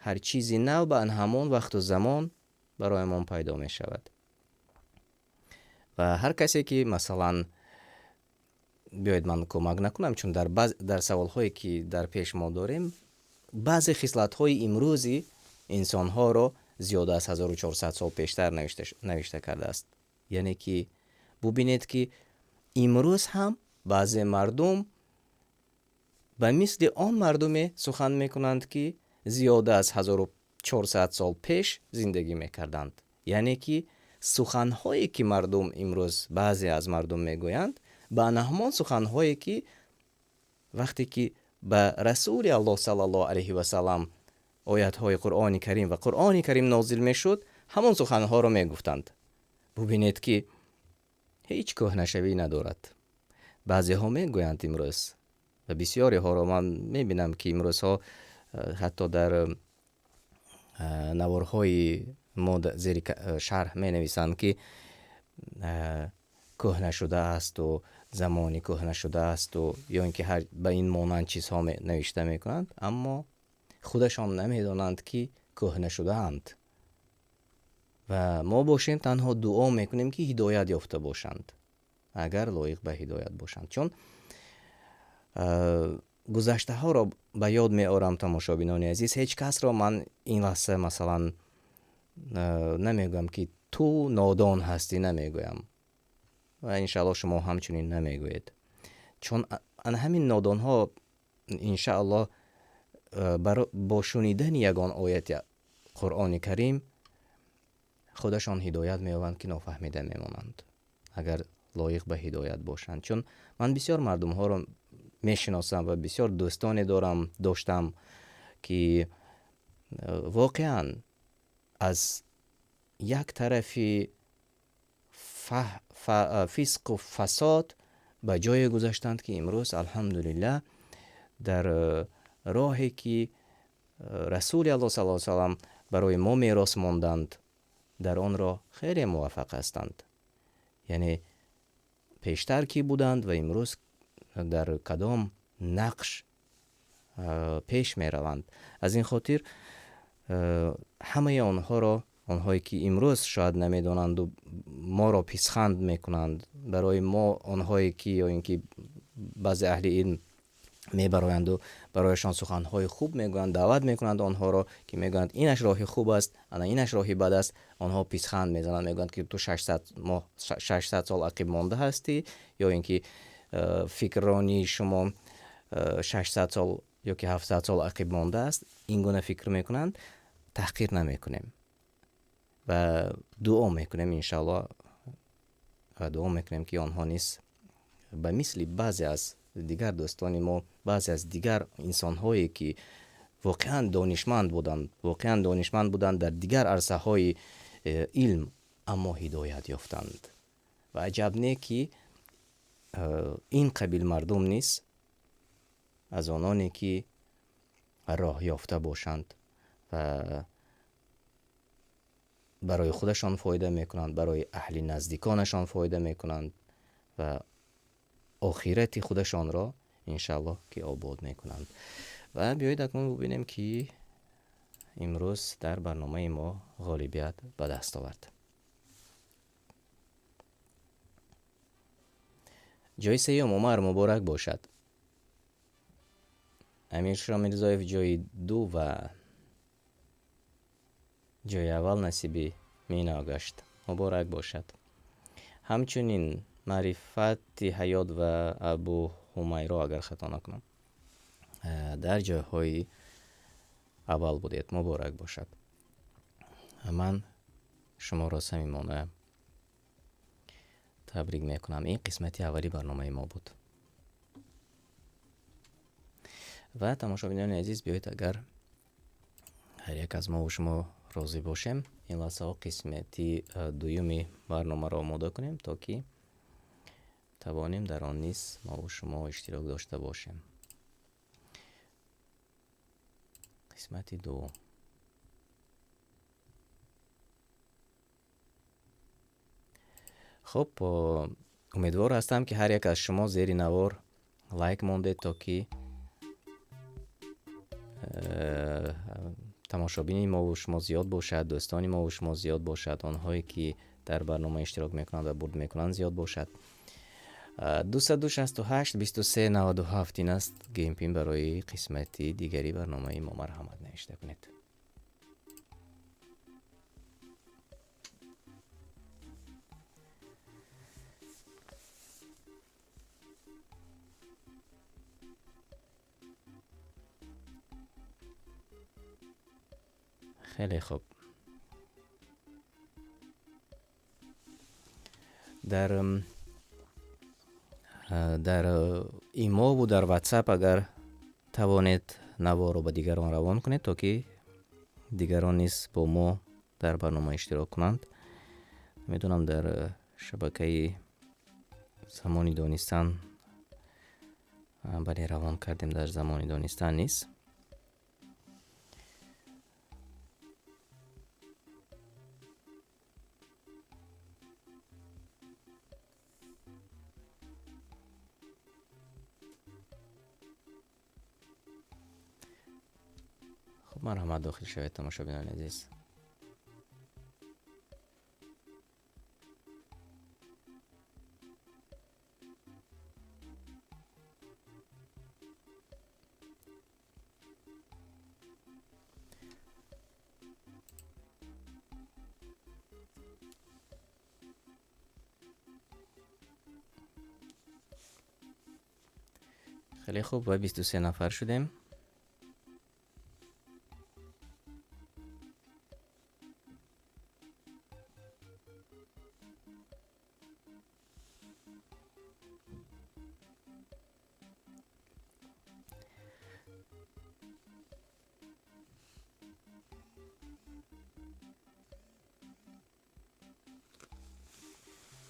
ҳар чизи нав ба ҳамон вақту замон бароямон пайдо мешавад. Ва ҳар касе ки масалан биёед ман кӯмак накунам, чун дар саволҳое ки дар пеш мо дорем, баъзе хислатҳои имрӯзи инсонҳоро зиёда аз 1400 сол пештар навишта кардааст. Яъне ки бубинед, ки имрӯз ҳам баъзе мардум Ба мисли он мардуме сухан мекунанд, ки зиёда аз 1400 сол пеш зиндагӣ мекарданд. Яъне ки суханҳое ки мардум имрӯз, баъзе аз мардум мегӯянд, ба ҳамон суханҳое ки вақте ки ба Расули Аллоҳ саллаллоҳу алайҳи васаллам оятҳои Қуръони Карим ва Қуръони Карим нозил мешуд, ҳамон суханҳоро мегуфтанд. Бубинед ки ҳеҷ кӯҳнашавӣ надорад. Баъзеҳо мегӯянд имрӯз, ва бисёриҳоро ман мебинам ки имрӯзҳо ҳатто дар наворҳои мо зери шарҳ менависанд, ки кӯҳна шудаасту замони кӯҳна шудаасту ё ин ки ҳар ба ин монанд чизҳо навишта мекунанд, аммо худашон намедонанд, ки кӯҳна шудаанд. Ва мо бошем танҳо дуо мекунем, ки ҳидоят ёфта бошанд, агар лоиқ ба ҳидоят бошанд. Чун гузаштаҳоро ба ёд меорам, тамошобинони азиз, ҳеҷ касро ман ин лаҳза масалан намегӯям, ки ту нодон ҳастӣ, намегӯям. Ва иншааллоҳ шумо ҳамчунин намегӯед. Чун ана ҳамин нодонҳо иншааллоҳ бо шунидани ягон ояти Қуръони Карим худашон ҳидоят меёбанд, ки нофаҳмида мемонанд, агар лоиқ ба ҳидоят бошанд. Чун ман бисёр мардумҳоро мешиносам ва бисёр дӯстоне доштам, ки воқеан аз як тарафи фисқу фасод ба ҷое гузаштанд, ки имрӯз алҳамдулиллаҳ дар роҳе ки Расули Аллоҳ саллаллоҳу алайҳи васаллам барои мо мерос монданд, дар он роҳ хеле муваффақ ҳастанд. Яъне пештар ки буданд ва имрӯз дар кадом нақш пеш мераванд. Аз ин хотир ҳамаи онҳоро, онҳое ки имрӯз шояд намедонанду моро писханд мекунанд, барои мо онҳое ки ё ин ки баъзе аҳли илм мебароянду барояшон суханҳои хуб мегӯянд, даъват мекунанд онҳоро, ки мегӯянд инаш роҳи хуб аст, ана инаш роҳи бад аст, онҳо писханд мезананд, мегӯянд ки ту 600 моҳ, 600 сол ақиб монда ҳастӣ, ё ин ки фикрронии шумо 600 сол ё ки 700 сол ақиб монда аст. Ин гуна фикр мекунанд, таҳқир намекунем ва дуо мекунем иншааллоҳ, ва дуо мекунем, ки онҳо низ ба мисли баъзе аз дигар дӯстони мо, баъзе аз дигар инсонҳое ки воқеан донишманд буданд, воқеан донишманд буданд дар дигар арсаҳои илм, аммо ҳидоят ёфтанд. Ва аҷаб не, ки ин қабил мардум низ аз ононе ки роҳ ёфта бошанд ва барои худашон фоида мекунанд, барои аҳли наздиконашон фоида мекунанд ва охирати худашонро иншааллоҳ ки обод мекунанд. Ва биёед акнун бубинем, ки имрӯз дар барномаи мо ғолибият ба даст овард. Ҷои сеюм Умар муборак бошад. Амир Шомирзоев ҷои ду ва ҷои аввал насиби Мино гашт. Муборак бошад. Ҳамчунин Маърифати Ҳаёт ва Абу Ҳумайро, агар хато накунам, дар ҷойҳои аввал будед. Муборак бошад. Ман шуморо самимона табрик мекунам. Ин қисмати аввали барномаи мо буд. Ва тамошобинони азиз, биёед агар ҳар як аз мо ва шумо розӣ бошем, ин лаҳзаҳо қисмати дуюми барномаро омода кунем, то ки тавонем дар он низ мо ва шумо иштирок дошта бошем. Қисмати дуюм. Хуб, умедвор ҳастам, ки ҳар як аз шумо зери навор лайк мондед, то ки тамошобини мо ва шумо зиёд бошад, дӯстони мо ва шумо зиёд бошад, онҳое ки дар барнома иштирок мекунанд ва бурд мекунанд зиёд бошад. 268 23 97 ин аст геймпин барои қисмати дигари барномаи мо. Марҳамат навишта кунед. Хеле хуб. Дар имову дар WhatsApp агар тавонед наворо ба дигарон равон кунед, то ки дигарон низ бо мо дар барнома иштирок кунанд. Медонам дар шабакаи Замони Донистан, бале, равон кардем дар Замони Донистан низ. Хуб, марҳамат дохил шавед, тамошобинони азиз. Хеле хуб, ва 23 нафар шудем.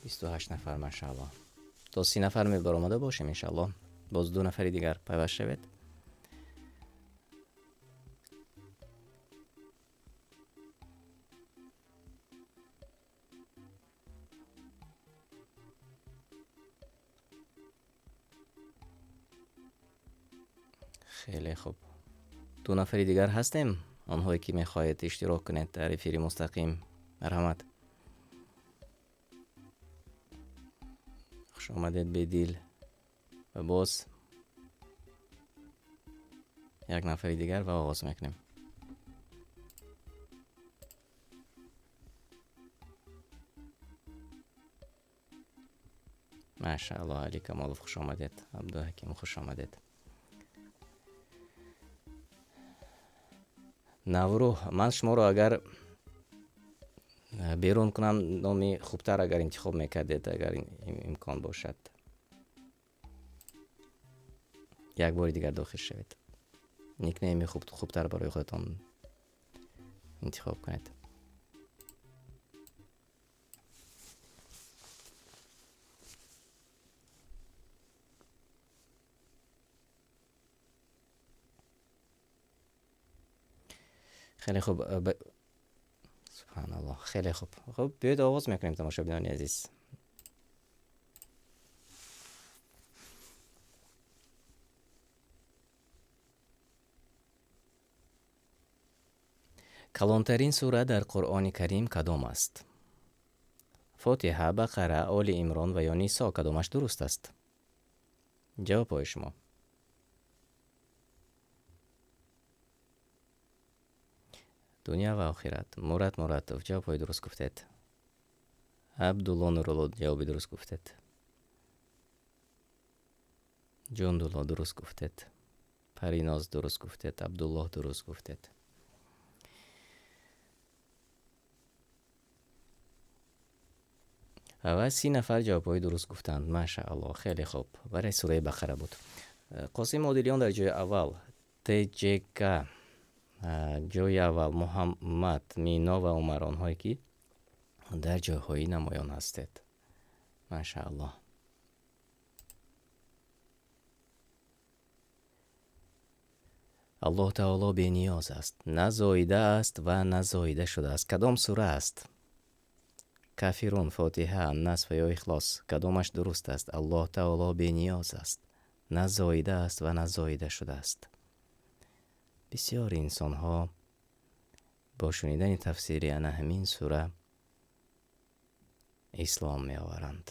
Бисту ҳашт нафар, машааллоҳ. То 30 нафар мебаромада бошем, иншааллоҳ. Боз 2 нафари дигар пайваст шавед. Хеле хуб. 2 нафари дигар ҳастем, онҳое ки мехоҳед иштирок кунед дар эфири мустақим. Марҳамат. Хуш омадед, Бедил. Ва боз як нафари дигар ва оғоз мекунем. Машааллоҳ, Али Камолов хуш омадед, Абдуҳаким хуш омадед. Наврӯҳ, ман шуморо агар берун кунам, номи хубтар агар интихоб мекардед, агар имкон бошад. Як бори дигар дохил шавед. Никнейми хубтар барои худатон интихоб кунед. Хеле хуб. Субҳаналлоҳ, хеле хуб. Хуб, биёед оғоз мекунем, тамошобинони азиз. Калонтарин сура дар Қуръони Карим кадом аст? Фотиҳа, Бақара, Оли Имрон ва ё Нисо, кадомаш дуруст аст? Ҷавобҳои шумо. Дунё ва охират. Мурат Муратов, ҷавобҳои дуруст гуфтед. Абдулло Нурулло, ҷавоби дуруст гуфтед. Ҷундулло дуруст гуфтед. Париноз дуруст гуфтед. Абдуллоҳ дуруст гуфтед. Ва 30 нафар ҷавобҳои дуруст гуфтанд. Машааллоҳ, хеле хуб. Барои сураи Бақара буд. Қосим Одилиён дар ҷои аввал, ТЖК ҷои аввал, Муҳаммад, Мино ва Умар, онҳое ки дар ҷойҳои намоён ҳастед. Машааллоҳ. Аллоҳ таоло бениёз аст, на зоида аст ва на зоида шудааст. Кадом сура аст? Кафирун, Фотиҳа, Аннас ва ё Ихлос, кадомаш дуруст аст? Аллоҳ таоло бениёз аст, на зоида аст ва на зоида шудааст. Бисёр инсонҳо бо шунидани тафсири ана ҳамин сура ислом меоваранд.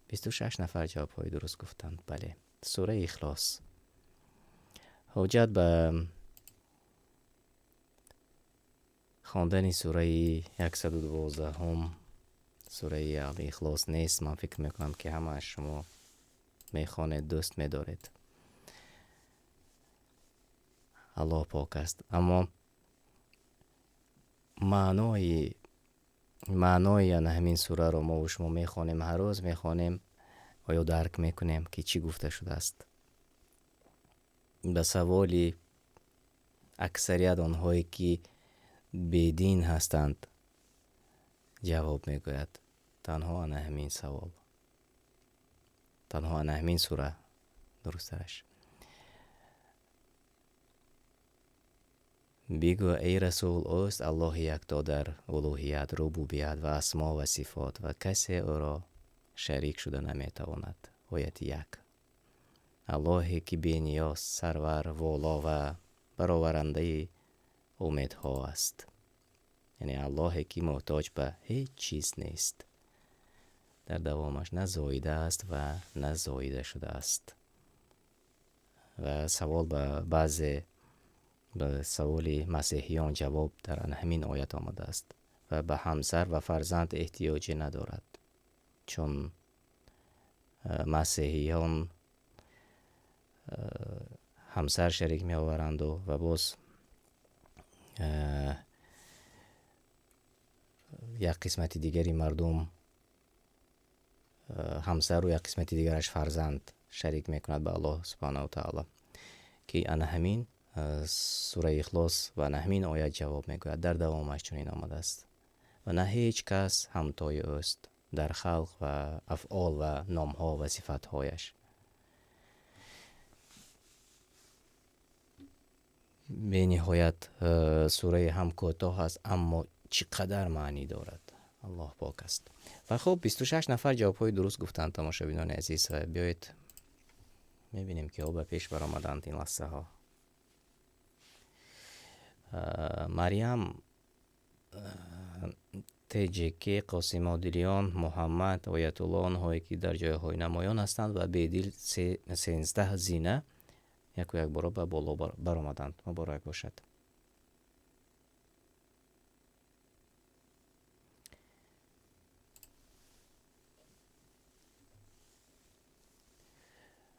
26 нафар ҷавобҳои дуруст гуфтанд. Бале, сураи Ихлос. Ҳоҷат ба хондани сураи 112-ум, сураи Ал-Ихлос нест. Ман фикр мекунам ки ҳамаи шумо мехонед, дӯст медоред. Аллоҳ пок аст. Аммо маънои ана ҳамин сураро мо ва шумо мехонем, ҳар рӯз мехонем, оё дарк мекунем, ки чӣ гуфта шудааст? Ба саволи аксарият онҳое ки бедин ҳастанд ҷавоб мегӯяд. Танҳо ана ҳамин савол, танҳо ана ҳамин сура дурусттараш. Бигӯ, эй Расул, ӯст Аллоҳи якто дар улуҳият, рубубият ва асмо ва сифот ва касе ӯро шарик шуда наметавонад. Ояти 1. Аллоҳе ки бениёз, сарвар, воло ва бароварандаи умедҳо аст. Яъне Аллоҳе ки муҳтоҷ ба ҳеҷ чиз нест. Дар давомаш на зоида аст ва на зоида шудааст. Ва савол ба баъзе ба саволи масеҳиён ҷавоб дар ҳамин оят омадааст ва ба ҳамсар ва фарзанд эҳтиёҷе надорад, чун масеҳиён ҳамсар шарик меоваранду ва боз як қисмати дигари мардум ҳамсару як қисмати дигараш фарзанд шарик мекунад ба Аллоҳ субҳанаҳу ва таъоло, ки ана ҳамин сураи Ихлос ва ана ҳамин оят ҷавоб мегӯяд. Дар давомаш чунин омадааст: ва на ҳеҷ кас ҳамтои ӯст дар халқ ва афъол ва номҳо ва сифатҳояш. Бениҳоят сураи ҳам кӯтоҳ аст, аммо чӣ қадар маънӣ дорад. Аллоҳ пок аст. Ва хуб, 26 нафар ҷавобҳои дуруст гуфтанд, тамошобинони азиз. Ва биёед мебинем, ки ҳо ба пеш баромаданд ин лаҳзаҳо. Марьям, ТЖК, Қосим Одилиён, Муҳаммад, Оятулло, онҳое ки дар ҷойҳои намоён ҳастанд ва бедил 13 зина яку якбора ба боло баромаданд. Муборак бошад.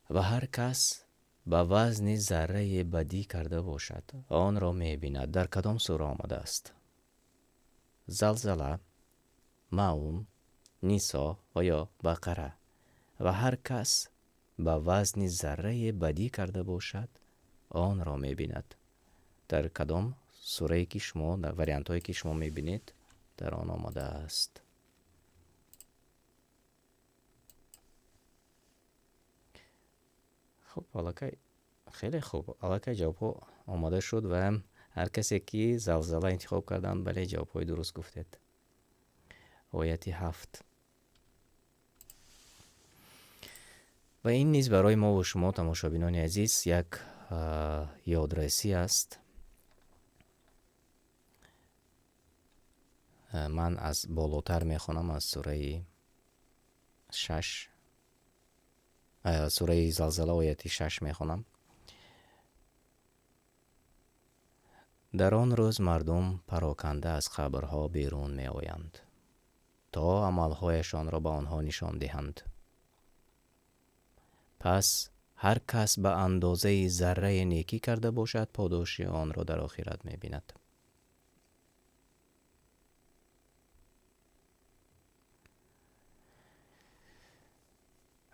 Ва ҳар кас ба вазни заррае бадӣ карда бошад, онро мебинад. Дар кадом сура омадааст? Залзала, Маун, Нисо ва ё Бақара. Ва ҳар кас ба вазни заррае бадӣ карда бошад, онро мебинад. Дар кадом сурае ки шумо, дар вариантҳое ки шумо мебинед, дар он омадааст. Хуб, аллакай хеле хуб, аллакай ҷавобҳо омода шуд ва ҳар касе ки залзала интихоб карданд, бале, ҷавобҳои дуруст гуфтед. Ояти 7. Ва ин низ барои мо ва шумо, тамошобинони азиз, як ёдрасӣ аст. Ман аз болотар мехонам, аз сураи 6, сураи Залзала ояти 6 мехонам. Дар он рӯз мардум пароканда аз қабрҳо берун меоянд, то амалҳояшонро ба онҳо нишон диҳанд. Пас ҳар кас ба андозаи заррае некӣ карда бошад, подоши онро дар охират мебинад.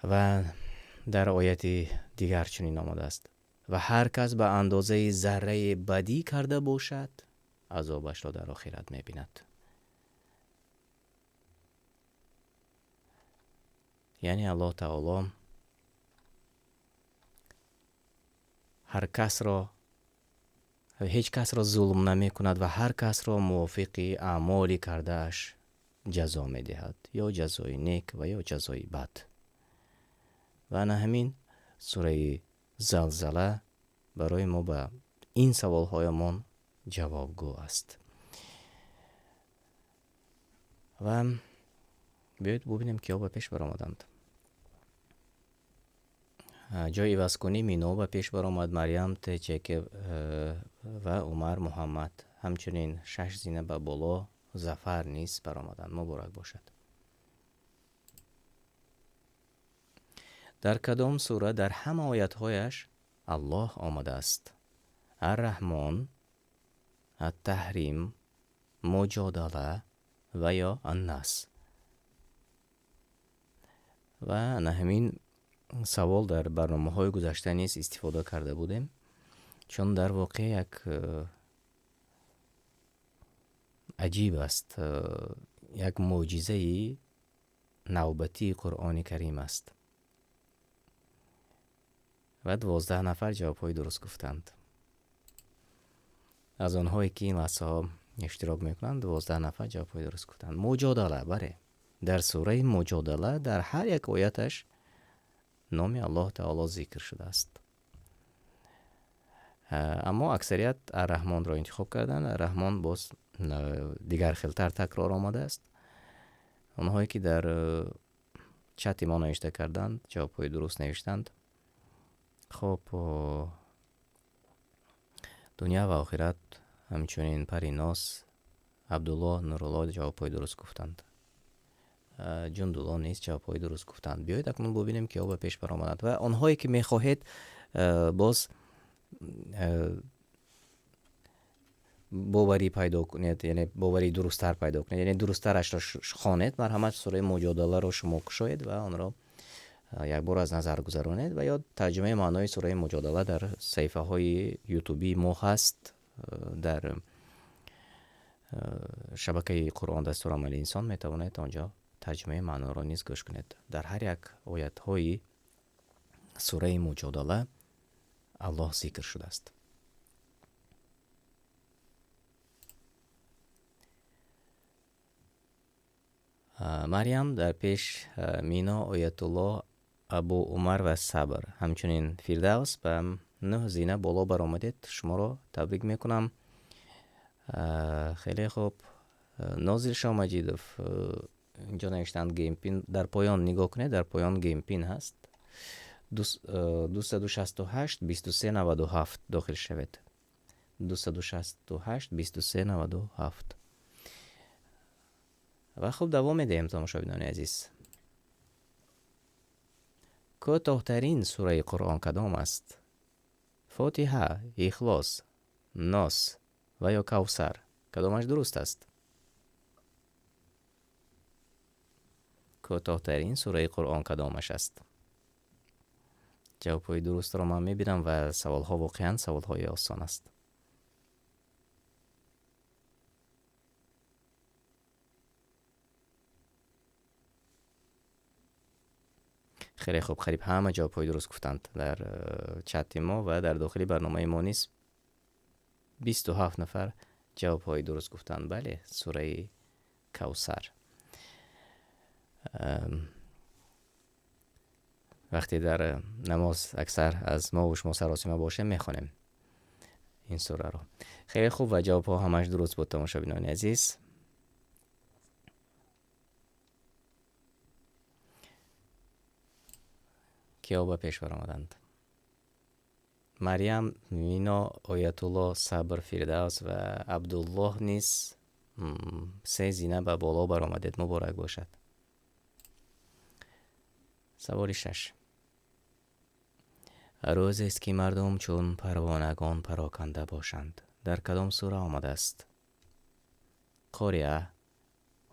Ва дар ояти дигар чунин омадааст: ва ҳар кас ба андозаи заррае бадӣ карда бошад, азобашро дар охират мебинад. Яъне Аллоҳ таоло ҳар касро, ҳеҷ касро зулм намекунад ва ҳар касро мувофиқи аъмоли кардааш ҷазо медиҳад, ё ҷазои нек ва ё ҷазои бад. Ва ана ҳамин сураи Залзала барои мо ба ин саволҳоямон ҷавобгӯ аст. Ва биёед бубинем, киҳо ба пеш баромаданд. Ҷои ивазкунӣ Мино ба пеш баромад, Марьям, ТЧК ва Умар Муҳаммад. Ҳамчунин 6 зина ба боло Зафар низ баромаданд. Муборак бошад. Дар кадом сура дар ҳама оятҳояш Аллоҳ омадааст? Ар-Раҳмон, Ат-Таҳрим, Муҷодала ва ё Ан-Нас. Ва ана ҳамин савол дар барномаҳои гузашта низ истифода карда будем, чун дар воқеъ як аҷиб аст, як мӯъҷизаи навбатии Қуръони Карим аст. Ва 12 нафар ҷавобҳои дуруст гуфтанд. Аз онҳое ки ин лаҳзаҳо иштирок мекунанд, 12 нафар ҷавобҳои дуруст гуфтанд. Муҷодала, бале, дар сураи Муҷодала дар ҳар як ояташ номи Аллоҳ Таоло зикр шудааст. Аммо аксарият Ар-Раҳмонро интихоб карданд. Ар-Раҳмон боз дигар хелтар такрор омадааст. Онҳое ки дар чати мо навишта карданд, ҷавобҳои дуруст навиштанд. Хоб, дунё ва охират, ҳамчунин Паринос, Абдулло, Нурулло ҷавобҳои дуруст гуфтанд. Ҷундулло низ ҷавобҳои дуруст гуфтанд. Биёед акнун бубинем, ки ё ба пеш баромаданд. Ва онҳое ки мехоҳед боз боварӣ пайдо кунед, яъне боварӣ дурусттар пайдо кунед, яъне дурусттарашро хонед, марҳамат сураи Муҷодаларо шумо кушоед ва онро як бор аз назар гузаронед ва ё тарҷумаи маънои сураи Муҷодала дар саҳифаҳои ютубии мо ҳаст, дар шабакаи Қуръон дастурамали инсон метавонед онҷо тарҷумаи маъноро низ гӯш кунед. Дар ҳар як оятҳои сураи Муҷодала Аллоҳ зикр шудааст. Марьям дар пеш Мино, Оятуллоҳ, Абу Умар ва Сабр. Ҳамчунин Фирдавс ба 9 зина боло баромадед. Шуморо табрик мекунам. Хеле хуб. Нозир Шомаҷидов, инҷо навиштанд геймпин. Дар поён нигоҳ кунед, дар поён геймпин ҳаст. 268 23 97 дохил шавед. 268 23 97. Ва хуб давом медиҳем, тамошобинони азиз. Кӯтоҳтарин сураи Қуръон кадом аст? Фотиҳа, Ихлос, Нос ва ё Кавсар. Кадомаш дуруст аст? Кӯтоҳтарин сураи Қуръон кадомаш аст? Ҷавобҳои дурустро ман мебинам ва саволҳо воқеан саволҳои осон аст. Хеле хуб, қариб ҳама ҷавобҳои дуруст гуфтанд дар чати мо ва дар дохили барномаи мо низ 27 нафар ҷавобҳои дуруст гуфтанд. Бале, сураи Кавсар. Вақте дар намоз аксар аз мо ва шумо саросима бошем, мехонем ин сураро. Хеле хуб ва ҷавобҳо ҳамаш дуруст буд, тамошобинони азиз. Киё ба пеш баромаданд? Марьям, Мино, Оятулло, Сабр, Фирдавс ва Абдуллоҳ низ се зина ба боло баромадед. Муборак бошад. Саволи 6. Рӯзест ки мардум чун парвонагон пароканда бошанд. Дар кадом сура омадааст? Қориа,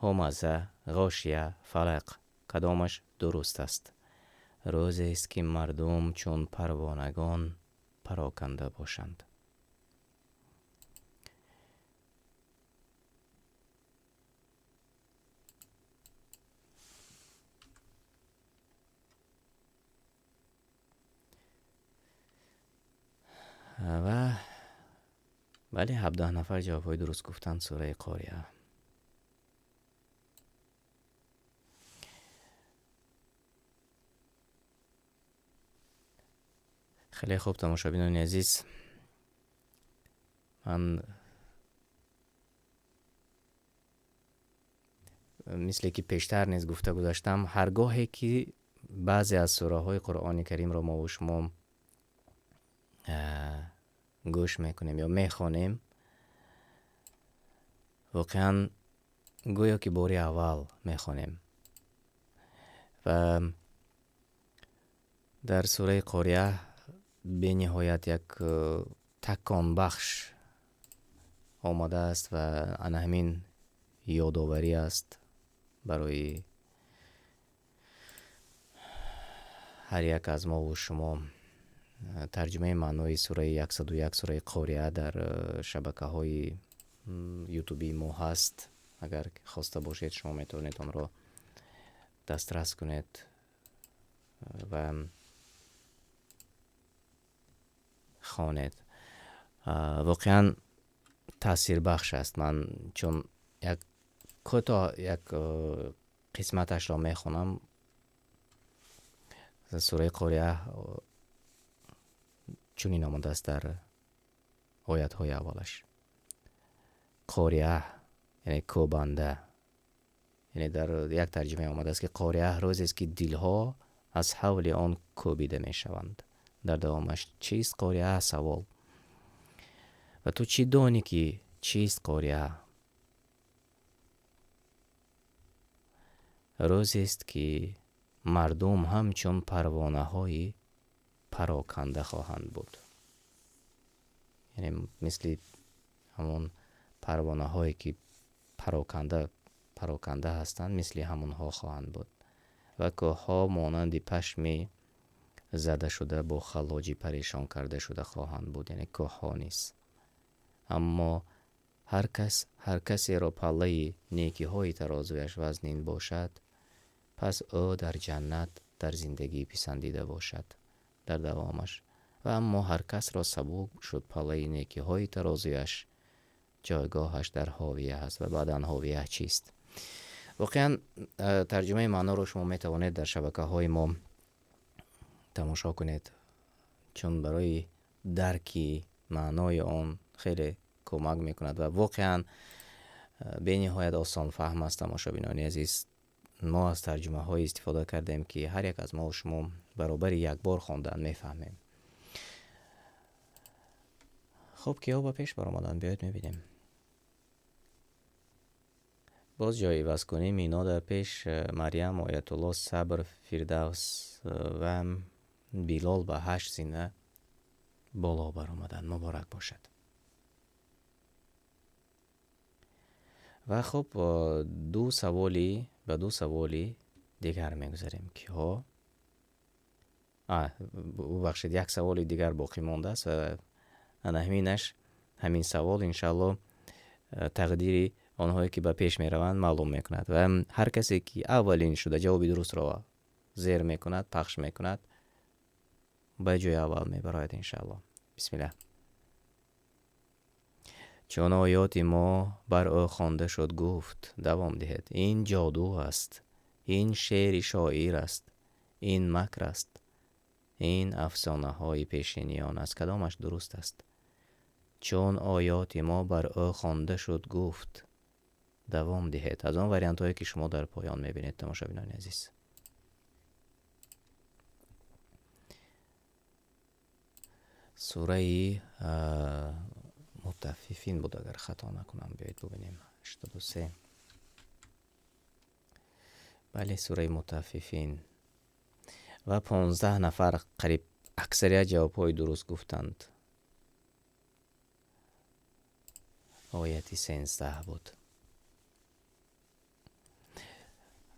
Ҳомаза, Ғошия, Фалақ. Кадомаш дуруст аст? Рӯзест ки мардум чун парвонагон пароканда бошанд. Ва бале, 17 нафар ҷавобҳои дуруст гуфтанд. Сураи Қориа. Хеле хуб, тамошобинони азиз, ман мисле ки пештар низ гуфта гузаштам, ҳар гоҳе ки баъзе аз сураҳои Қуръони Каримро мо ва шумо гӯш мекунем ё мехонем, воқеан гӯё ки бори аввал мехонем. Ва дар сураи Қориа бениҳоят як Таконбахш омадааст ва ана ҳамин ёдоварӣ аст барои ҳар як аз мову шумо. Тарҷумаи маънои сураи 101 сураи Қориа дар шабакаҳои ютубии мо ҳаст. Агар хоста бошед, шумо метавонед онро дастрас кунед ва хонед. Воқеан таъсирбахш аст. Ман чун як кӯтоҳ як қисматашро мехонам. Сураи Қориа чунин омадааст дар оятҳои аввалаш. Қориа, яъне кӯбанда, яъне дар як тарҷума омадааст, ки Қориа рӯзест, ки дилҳо аз ҳавли он кӯбида мешаванд. Дар давомаш чист Қориа? Савол. Ва ту чӣ донӣ, ки чист Қориа? Рӯзест, ки мардум ҳамчун парвонаҳои пароканда хоҳанд буд. Яъне мисли ҳамон парвонаҳое, ки пароканда ҳастанд, мисли ҳамонҳо хоҳанд буд. Ва кӯҳҳо монанди пашми зада шуда бо халоҷи парешон карда шуда хоҳанд буд, яъне кӯҳҳо низ. Аммо ҳар касеро паллаи некиҳои тарозуяш вазнин бошад, пас ӯ дар ҷаннат дар зиндагии писандида бошад. Дар давомаш. Ва аммо ҳар касро сабук шуд паллаи некиҳои тарозуяш, ҷойгоҳаш дар ҳовия аст. Ва баъдан ҳовия чист? Воқеан тарҷумаи маъноро шумо метавонед дар шабакаҳои мо тамошо кунед, чун барои дарки маънои он хеле кӯмак мекунад ва воқеан бениҳоят осонфаҳм аст. Тамошобинони азиз, мо аз тарҷумаҳое истифода кардем, ки ҳар як аз мо шумо баробари як бор хондан мефаҳмем. Хуб, киҳо ба пеш баромаданд? Биёед мебинем. Боз ҷои ивазкунӣ Мино дар пеш, Марьям, Оятулло, Сабр, Фирдавс ва Билол ба 8 зина боло баромаданд. Муборак бошад. Ва хуб, ба ду саволи дигар мегузарем. Киҳо? Бубахшед, як саволи дигар боқӣ мондааст ва ана ҳамин савол иншааллоҳ тақдири онҳое, ки ба пеш мераванд, маълум мекунад. Ва ҳар касе, ки аввалин шуда ҷавоби дурустро зер мекунад, пахш мекунад, ба ҷои аввал мебарояд иншааллоҳ. Бисмиллаҳ. Чун оёти мо бар ӯ хонда шуд, гуфт: давом диҳед, ин ҷоду аст, ин шеъри шоир аст, ин макр аст, ин афсонаҳои пешиниён аст. Кадомаш дуруст аст? Чун оёти мо бар ӯ хонда шуд, гуфт: давом диҳед. Аз он вариантҳое, ки шумо дар поён мебинед, тамошобинони азиз. Сураи Мутаффифин буд, агар хато накунам. Биёед бубинем. 83. Бале, сураи Мутаффифин. Ва 15 нафар қариб аксарият ҷавобҳои дуруст гуфтанд. Ояти 13 буд.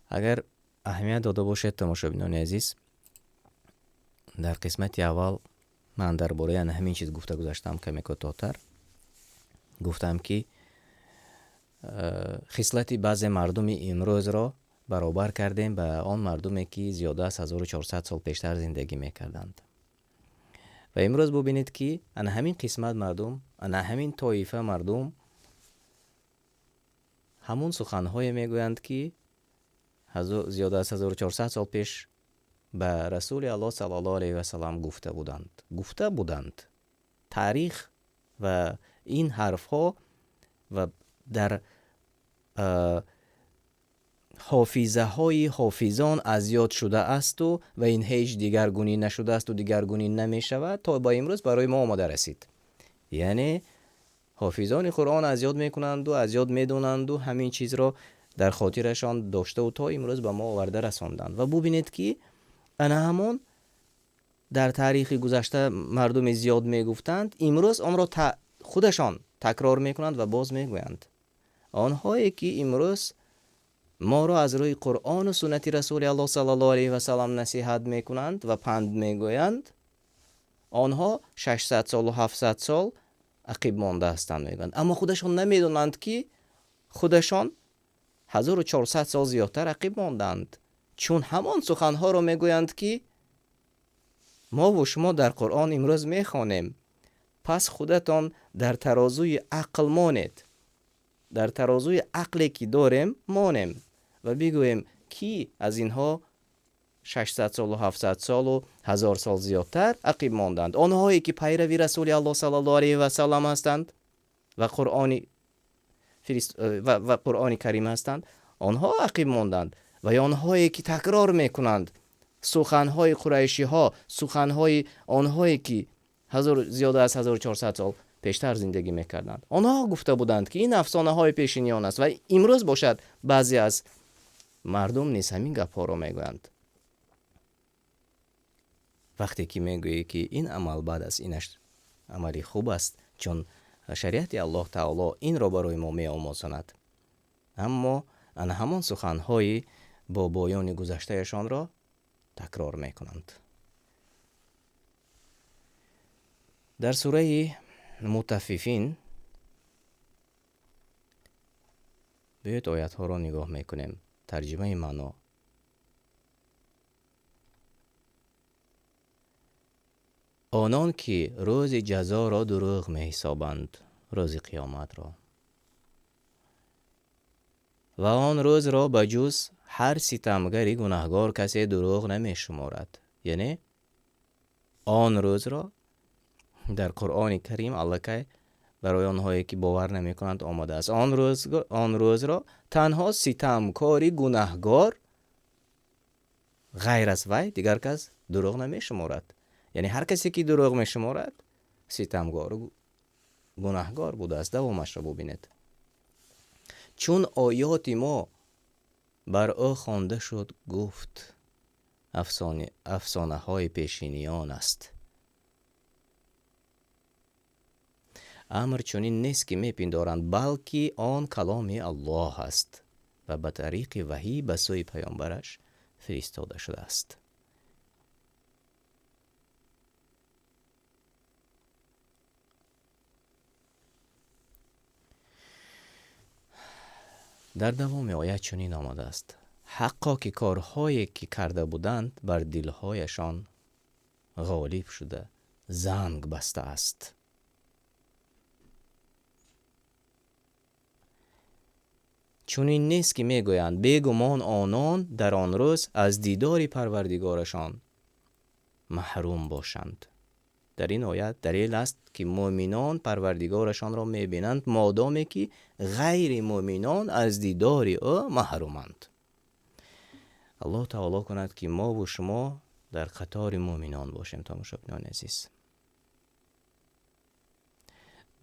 Агар аҳамият дода бошед, тамошобинони азиз, дар қисмати аввал ман дар бораи ана ҳамин чиз гуфта гузаштам каме кӯтоҳтар. Гуфтам, ки хислати баъзе мардуми имрӯзро баробар кардем ба он мардуме, ки зиёда аз 1400 сол пештар зиндагӣ мекарданд. Ва имрӯз бубинед, ки ана ҳамин қисмат мардум, ана ҳамин тоифа мардум ҳамун суханҳое мегӯянд, ки зиёда аз 1400 сол пеш ба Расули Аллоҳ саллаллоҳу алайҳи васаллам гуфта буданд. Гуфта буданд. Таърих ва ин ҳарфҳо ва дар ҳофизаҳои ҳофизон аз ёд шудаасту ва ин ҳеҷ дигаргунӣ нашудаасту дигаргунӣ намешавад, то ба имрӯз барои мо омода расид. Яъне ҳофизони Қуръон аз ёд мекунанду аз ёд медонанду ҳамин чизро дар хотирашон доштаву то имрӯз ба мо оварда расонданд. Ва бубинед, ки ана ҳамон Дар таърихи гузашта мардуми зиёд мегуфтанд, имрӯз онро худашон такрор мекунанд ва боз мегӯянд. Онҳое ки имрӯз моро аз рӯи Қуръону суннати Расули Аллоҳ саллаллоҳу алайҳи васаллам насиҳат мекунанд ва панд мегӯянд, онҳо 600 солу 700 сол ақиб монда ҳастанд мегӯянд. Аммо худашон намедонанд, ки худашон 1400 сол зиёдтар ақиб монданд, чун ҳамон суханҳоро мегӯянд, ки мову шумо дар Қуръон имрӯз мехонем. Пас худатон дар тарозуи ақл монед, дар тарозуи ақле ки дорем монем ва бигӯем, ки аз инҳо 600 солу 700 солу 1000 сол зиёдтар ақиб монданд. Онҳое ки пайрави Расули Аллоҳ саллаллоҳу алайҳи васаллам ҳастанд ва Қуръони Карим ҳастанд, онҳо ақиб монданд. Ва ё онҳое ки такрор мекунанд суханҳои қурайшиҳо, суханҳои онҳое ки зиёда аз 1400 сол пештар зиндагӣ мекарданд. Онҳо гуфта буданд, ки ин афсонаҳои пешиниён аст ва имрӯз бошад баъзе аз мардум низ ҳамин гапҳоро мегӯянд. Вақте ки мегӯӣ, ки ин амал бад аст, инаш амали хуб аст, чун шариати Аллоҳ таоло инро барои мо меомӯзонад. Аммо ана ҳамон суханҳои бобоёни гузаштаашонро такрор мекунанд. Дар сураи Мутаффифин биёед оятҳоро нигоҳ мекунем. Тарҷимаи маъно. Онон ки рӯзи ҷазоро дурӯғ меҳисобанд, рӯзи қиёматро, ва он рӯзро ба ҷуз ҳар ситамгари гунаҳгор касе дурӯғ намешуморад. Яъне он рӯзро дар Қуръони Карим аллакай барои онҳое ки бовар намекунанд омадааст. Он рӯзро танҳо ситамкори гунаҳгор ғайр аз вай дигар кас дурӯғ намешуморад. Яъне ҳар касе ки дурӯғ мешуморад ситамгору гунаҳгор будааст. Давомашро бубинед. Чун оёти мо бар ӯ хонда шуд, гуфт афсонаҳои пешиниён аст. Амр чунин нест, ки мепиндоранд, балки он каломи Аллоҳ аст ва ба тариқи ваҳӣ ба сӯи паёмбараш фиристода шудааст. Дар давоми оят чунин омадааст: ҳаққо ки корҳое ки карда буданд бар дилҳояшон ғолиб шуда занг бастааст. Чунин нест, ки мегӯянд бегумон онон дар он рӯз аз дидори парвардигорашон маҳрум бошанд. Дар ин оят далел аст, ки мӯъминон парвардигорашонро мебинанд, модоме ки ғайри мӯъминон аз дидори ӯ маҳруманд. Аллоҳ таоло кунад, ки мову шумо дар қатори мӯъминон бошем, тамошобинони азиз.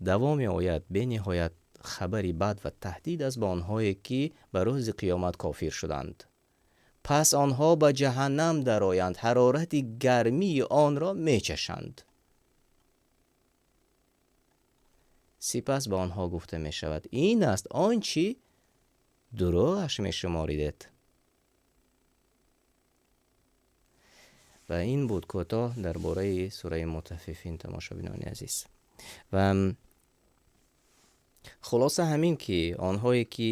Давоми оят бениҳоят хабари бад ва таҳдид аст ба онҳое, ки ба рӯзи қиёмат кофир шуданд. Пас онҳо ба ҷаҳаннам дароянд, ҳарорати гармии онро мечашанд. Сипас ба онҳо гуфта мешавад: ин аст он чӣ дурӯғаш мешуморидед. Ва ин буд кӯтоҳ дар бораи сураи Мутаффифин, тамошобинони азиз. Ва хулоса ҳамин, ки онҳое ки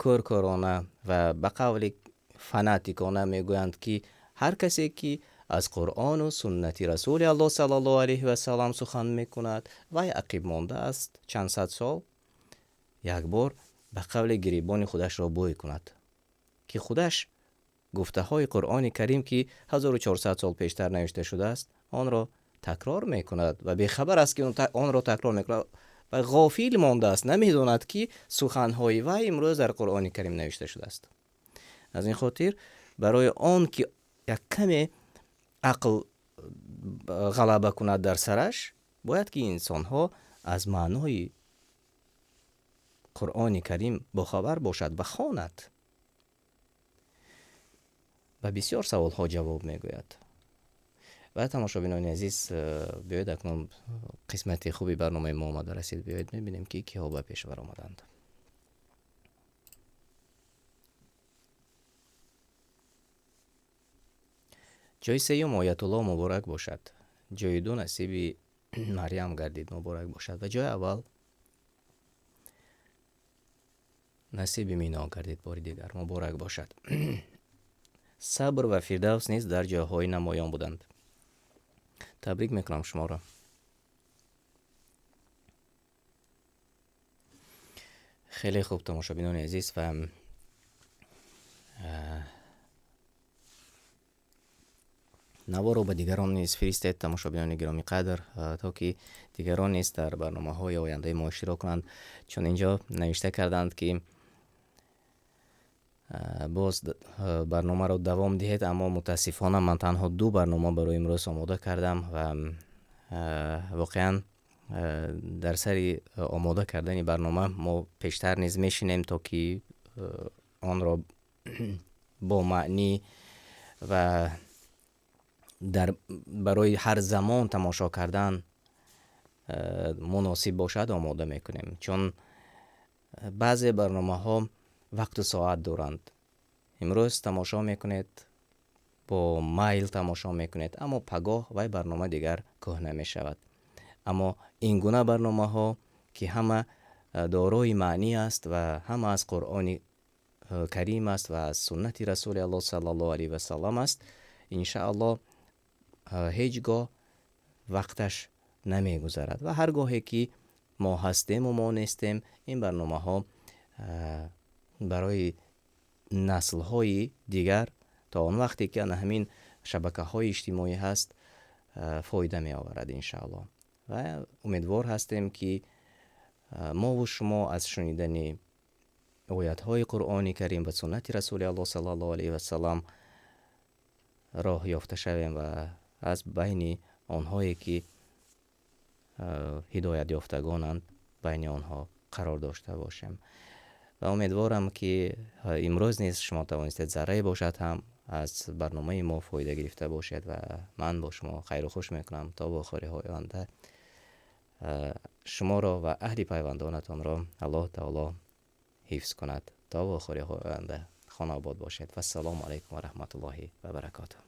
кӯркӯрона ва ба қавли фанатикона мегӯянд, ки ҳар касе ки аз Қуръону суннати Расули Аллоҳ саллаллоҳу алайҳи васаллам сухан мекунад, вай ақиб мондааст чанд сад сол, як бор ба қавли гирибони худашро бӯй кунад, ки худаш гуфтаҳои Қуръони Карим, ки 1400 сол пештар навишта шудааст, онро такрор мекунад ва бехабар аст, ки онро такрор мекунад ва ғофил мондааст, намедонад, ки суханҳои вай имрӯз дар Қуръони Карим навишта шудааст. Аз ин хотир барои он ки як каме ақл ғалаба кунад дар сараш, бояд ки инсонҳо аз маънои Қуръони Карим бохабар бошад ва хонад. Ба бисёр саволҳо ҷавоб мегӯяд. Ва тамошобинони азиз, биёед акнун қисмати хуби барномаи мо омада расид. Биёед мебинем, ки киҳо ба пеш баромаданд. Ҷойи сеюм Оятулло, муборак бошад. Ҷойи ду насиби Марьям гардид, муборак бошад. Ва ҷойи аввал насиби Мино гардид, бори дигар муборак бошад. Сабр ва Фирдавс низ дар ҷойҳои намоён буданд. Табрик мекунам шуморо. Хеле хуб, тамошобинони азиз, ва наворо ба дигарон низ фиристед, тамошобинони гиромӣ қадр, то ки дигарон низ дар барномаҳои ояндаи мо иштирок кунанд. Чун инҷо навишта карданд, ки боз барномаро давом диҳед, аммо мутаассифона ман танҳо ду барнома барои имрӯз омода кардам ва воқеан дар сари омода кардани барнома мо пештар низ мешинем, то ки онро бо маънӣ ва дар барои ҳар замон тамошо кардан муносиб бошад омода мекунем. Чун баъзе барномаҳо вақту соат доранд. Имрӯз тамошо мекунед, бо майл тамошо мекунед, аммо пагоҳ вай барнома дигар кӯҳна мешавад. Аммо ин гуна барномаҳо, ки ҳама дорои маънӣ аст ва ҳама аз Қуръони Карим аст ва аз суннати Расули Аллоҳ саллаллоҳу алайҳи васаллам аст, иншааллоҳ ҳеҷ гоҳ вақташ намегузарад ва ҳар гоҳе ки мо ҳастему мо нестем, ин барномаҳо барои наслҳои дигар то он вақте ки ана ҳамин шабакаҳои иҷтимоӣ ҳаст, фоида меоварад иншааллоҳ. Ва умедвор ҳастем, ки мову шумо аз шунидани оятҳои Қуръони Карим ва суннати Расули Аллоҳ саллаллоҳу алайҳи васаллам роҳ ёфта шавем ва аз байни онҳое ки ҳидоят ёфтагонанд байни онҳо қарор дошта бошем. Ва умедворам, ки имрӯз низ шумо тавонистед заррае бошад ҳам аз барномаи мо фоида гирифта бошед ва ман бо шумо хайру хуш мекунам то вохӯриҳои оянда. Шуморо ва аҳли пайвандонатонро Аллоҳ таоло ҳифз кунад. То вохӯриҳои оянда хонаобод бошед. Вассалому алайкум ва раҳматуллоҳи ва баракотуҳ.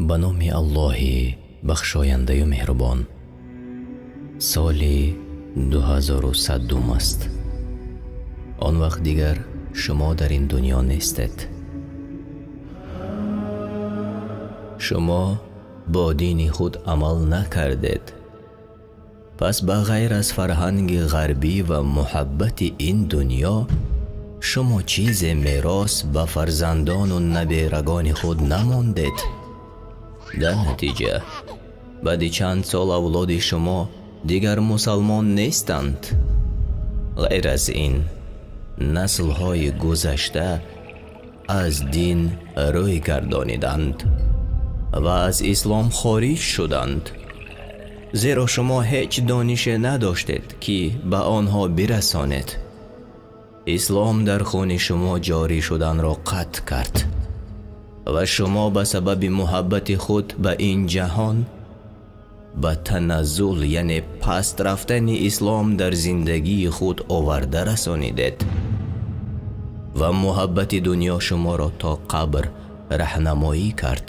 Ба номи Аллоҳи бахшояндаю меҳрубон. Соли 2100 аст. Он вақт дигар шумо дар ин дунё нестед. Шумо бо дини худ амал накардед. Пас ба ғайр аз фарҳанги ғарбӣ ва муҳаббати ин дунё, шумо чизе мерос ба фарзандону наберагони худ намондед. Дар натиҷа баъди чанд сол авлоди шумо дигар мусалмон нестанд. Ғайр аз ин, наслҳои гузашта Аз дин рӯй гардониданд ва аз ислом хориҷ шуданд, зеро шумо ҳеҷ донише надоштед, ки ба онҳо бирасонед. Ислом дар хуни шумо ҷорӣ шуданро қатъ кард ва шумо ба сабаби муҳаббати худ ба ин ҷаҳон ба таназзул, яъне паст рафтани ислом дар зиндагии худ оварда расонидед ва муҳаббати дунё шуморо то қабр раҳнамоӣ кард.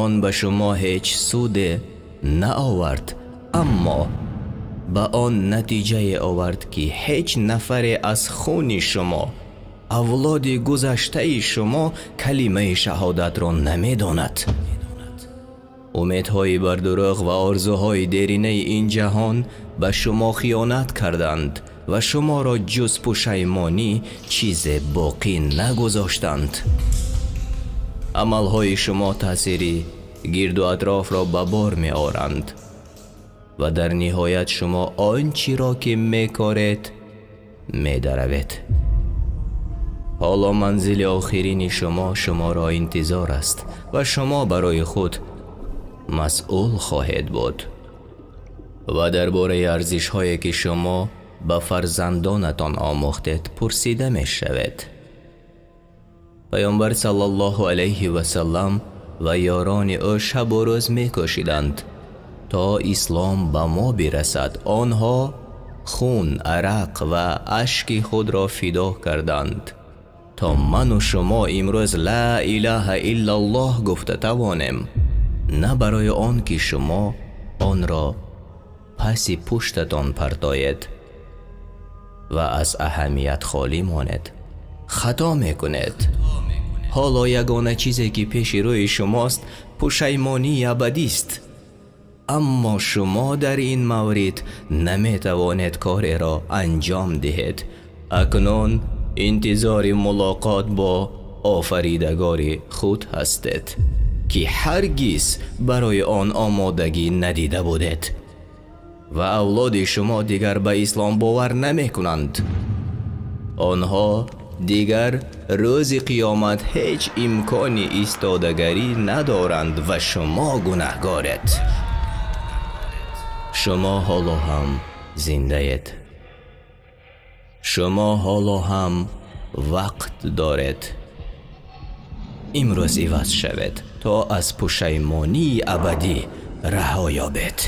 Он ба шумо ҳеҷ суде наовард, аммо ба он натиҷае овард, ки ҳеҷ нафаре аз хуни шумо, авлоди гузаштаи шумо, калимаи шаҳодатро намедонад. Умедҳои бардурӯғ ва орзуҳои деринаи ин ҷаҳон ба шумо хиёнат карданд ва шуморо ҷуз пушаймонӣ чизе боқӣ нагузоштанд. Амалҳои шумо таъсири гирду атрофро ба бор меоранд ва дар ниҳоят шумо он чиро, ки мекоред, медаравед. Ҳоло манзили охирини шумо шуморо интизор аст ва шумо барои худ масъул хоҳед буд ва дар бораи арзишҳое, ки шумо ба фарзандонатон омӯхтед, пурсида мешавед. Паёмбар саллаллоҳу алайҳи васаллам ва ёрони ӯ шабу рӯз мекӯшиданд, то ислом ба мо бирасад. Онҳо хун, арақ ва ашки худро фидо карданд, то ману шумо имрӯз ла илаҳа иллаллоҳ гуфта тавонем, на барои он ки шумо онро паси пуштатон партоед ва аз аҳамият холӣ монед. Хато мекунед. Ҳоло ягона чизе, ки пеши рӯи шумост, пушаймонии абадист, аммо шумо дар ин маврид наметавонед кореро анҷом диҳед. Акнун интизори мулоқот бо офаридагори худ ҳастед, ки ҳаргиз барои он омодагӣ надида будед, ва авлоди шумо дигар ба ислом бовар намекунанд. Онҳо дигар рӯзи қиёмат ҳеҷ имкони истодагарӣ надоранд ва шумо гунаҳгоред. Шумо ҳоло ҳам зиндаед, шумо ҳоло ҳам вақт доред. Имрӯз иваз шавед, то аз пушаймонии абадӣ раҳо ёбед.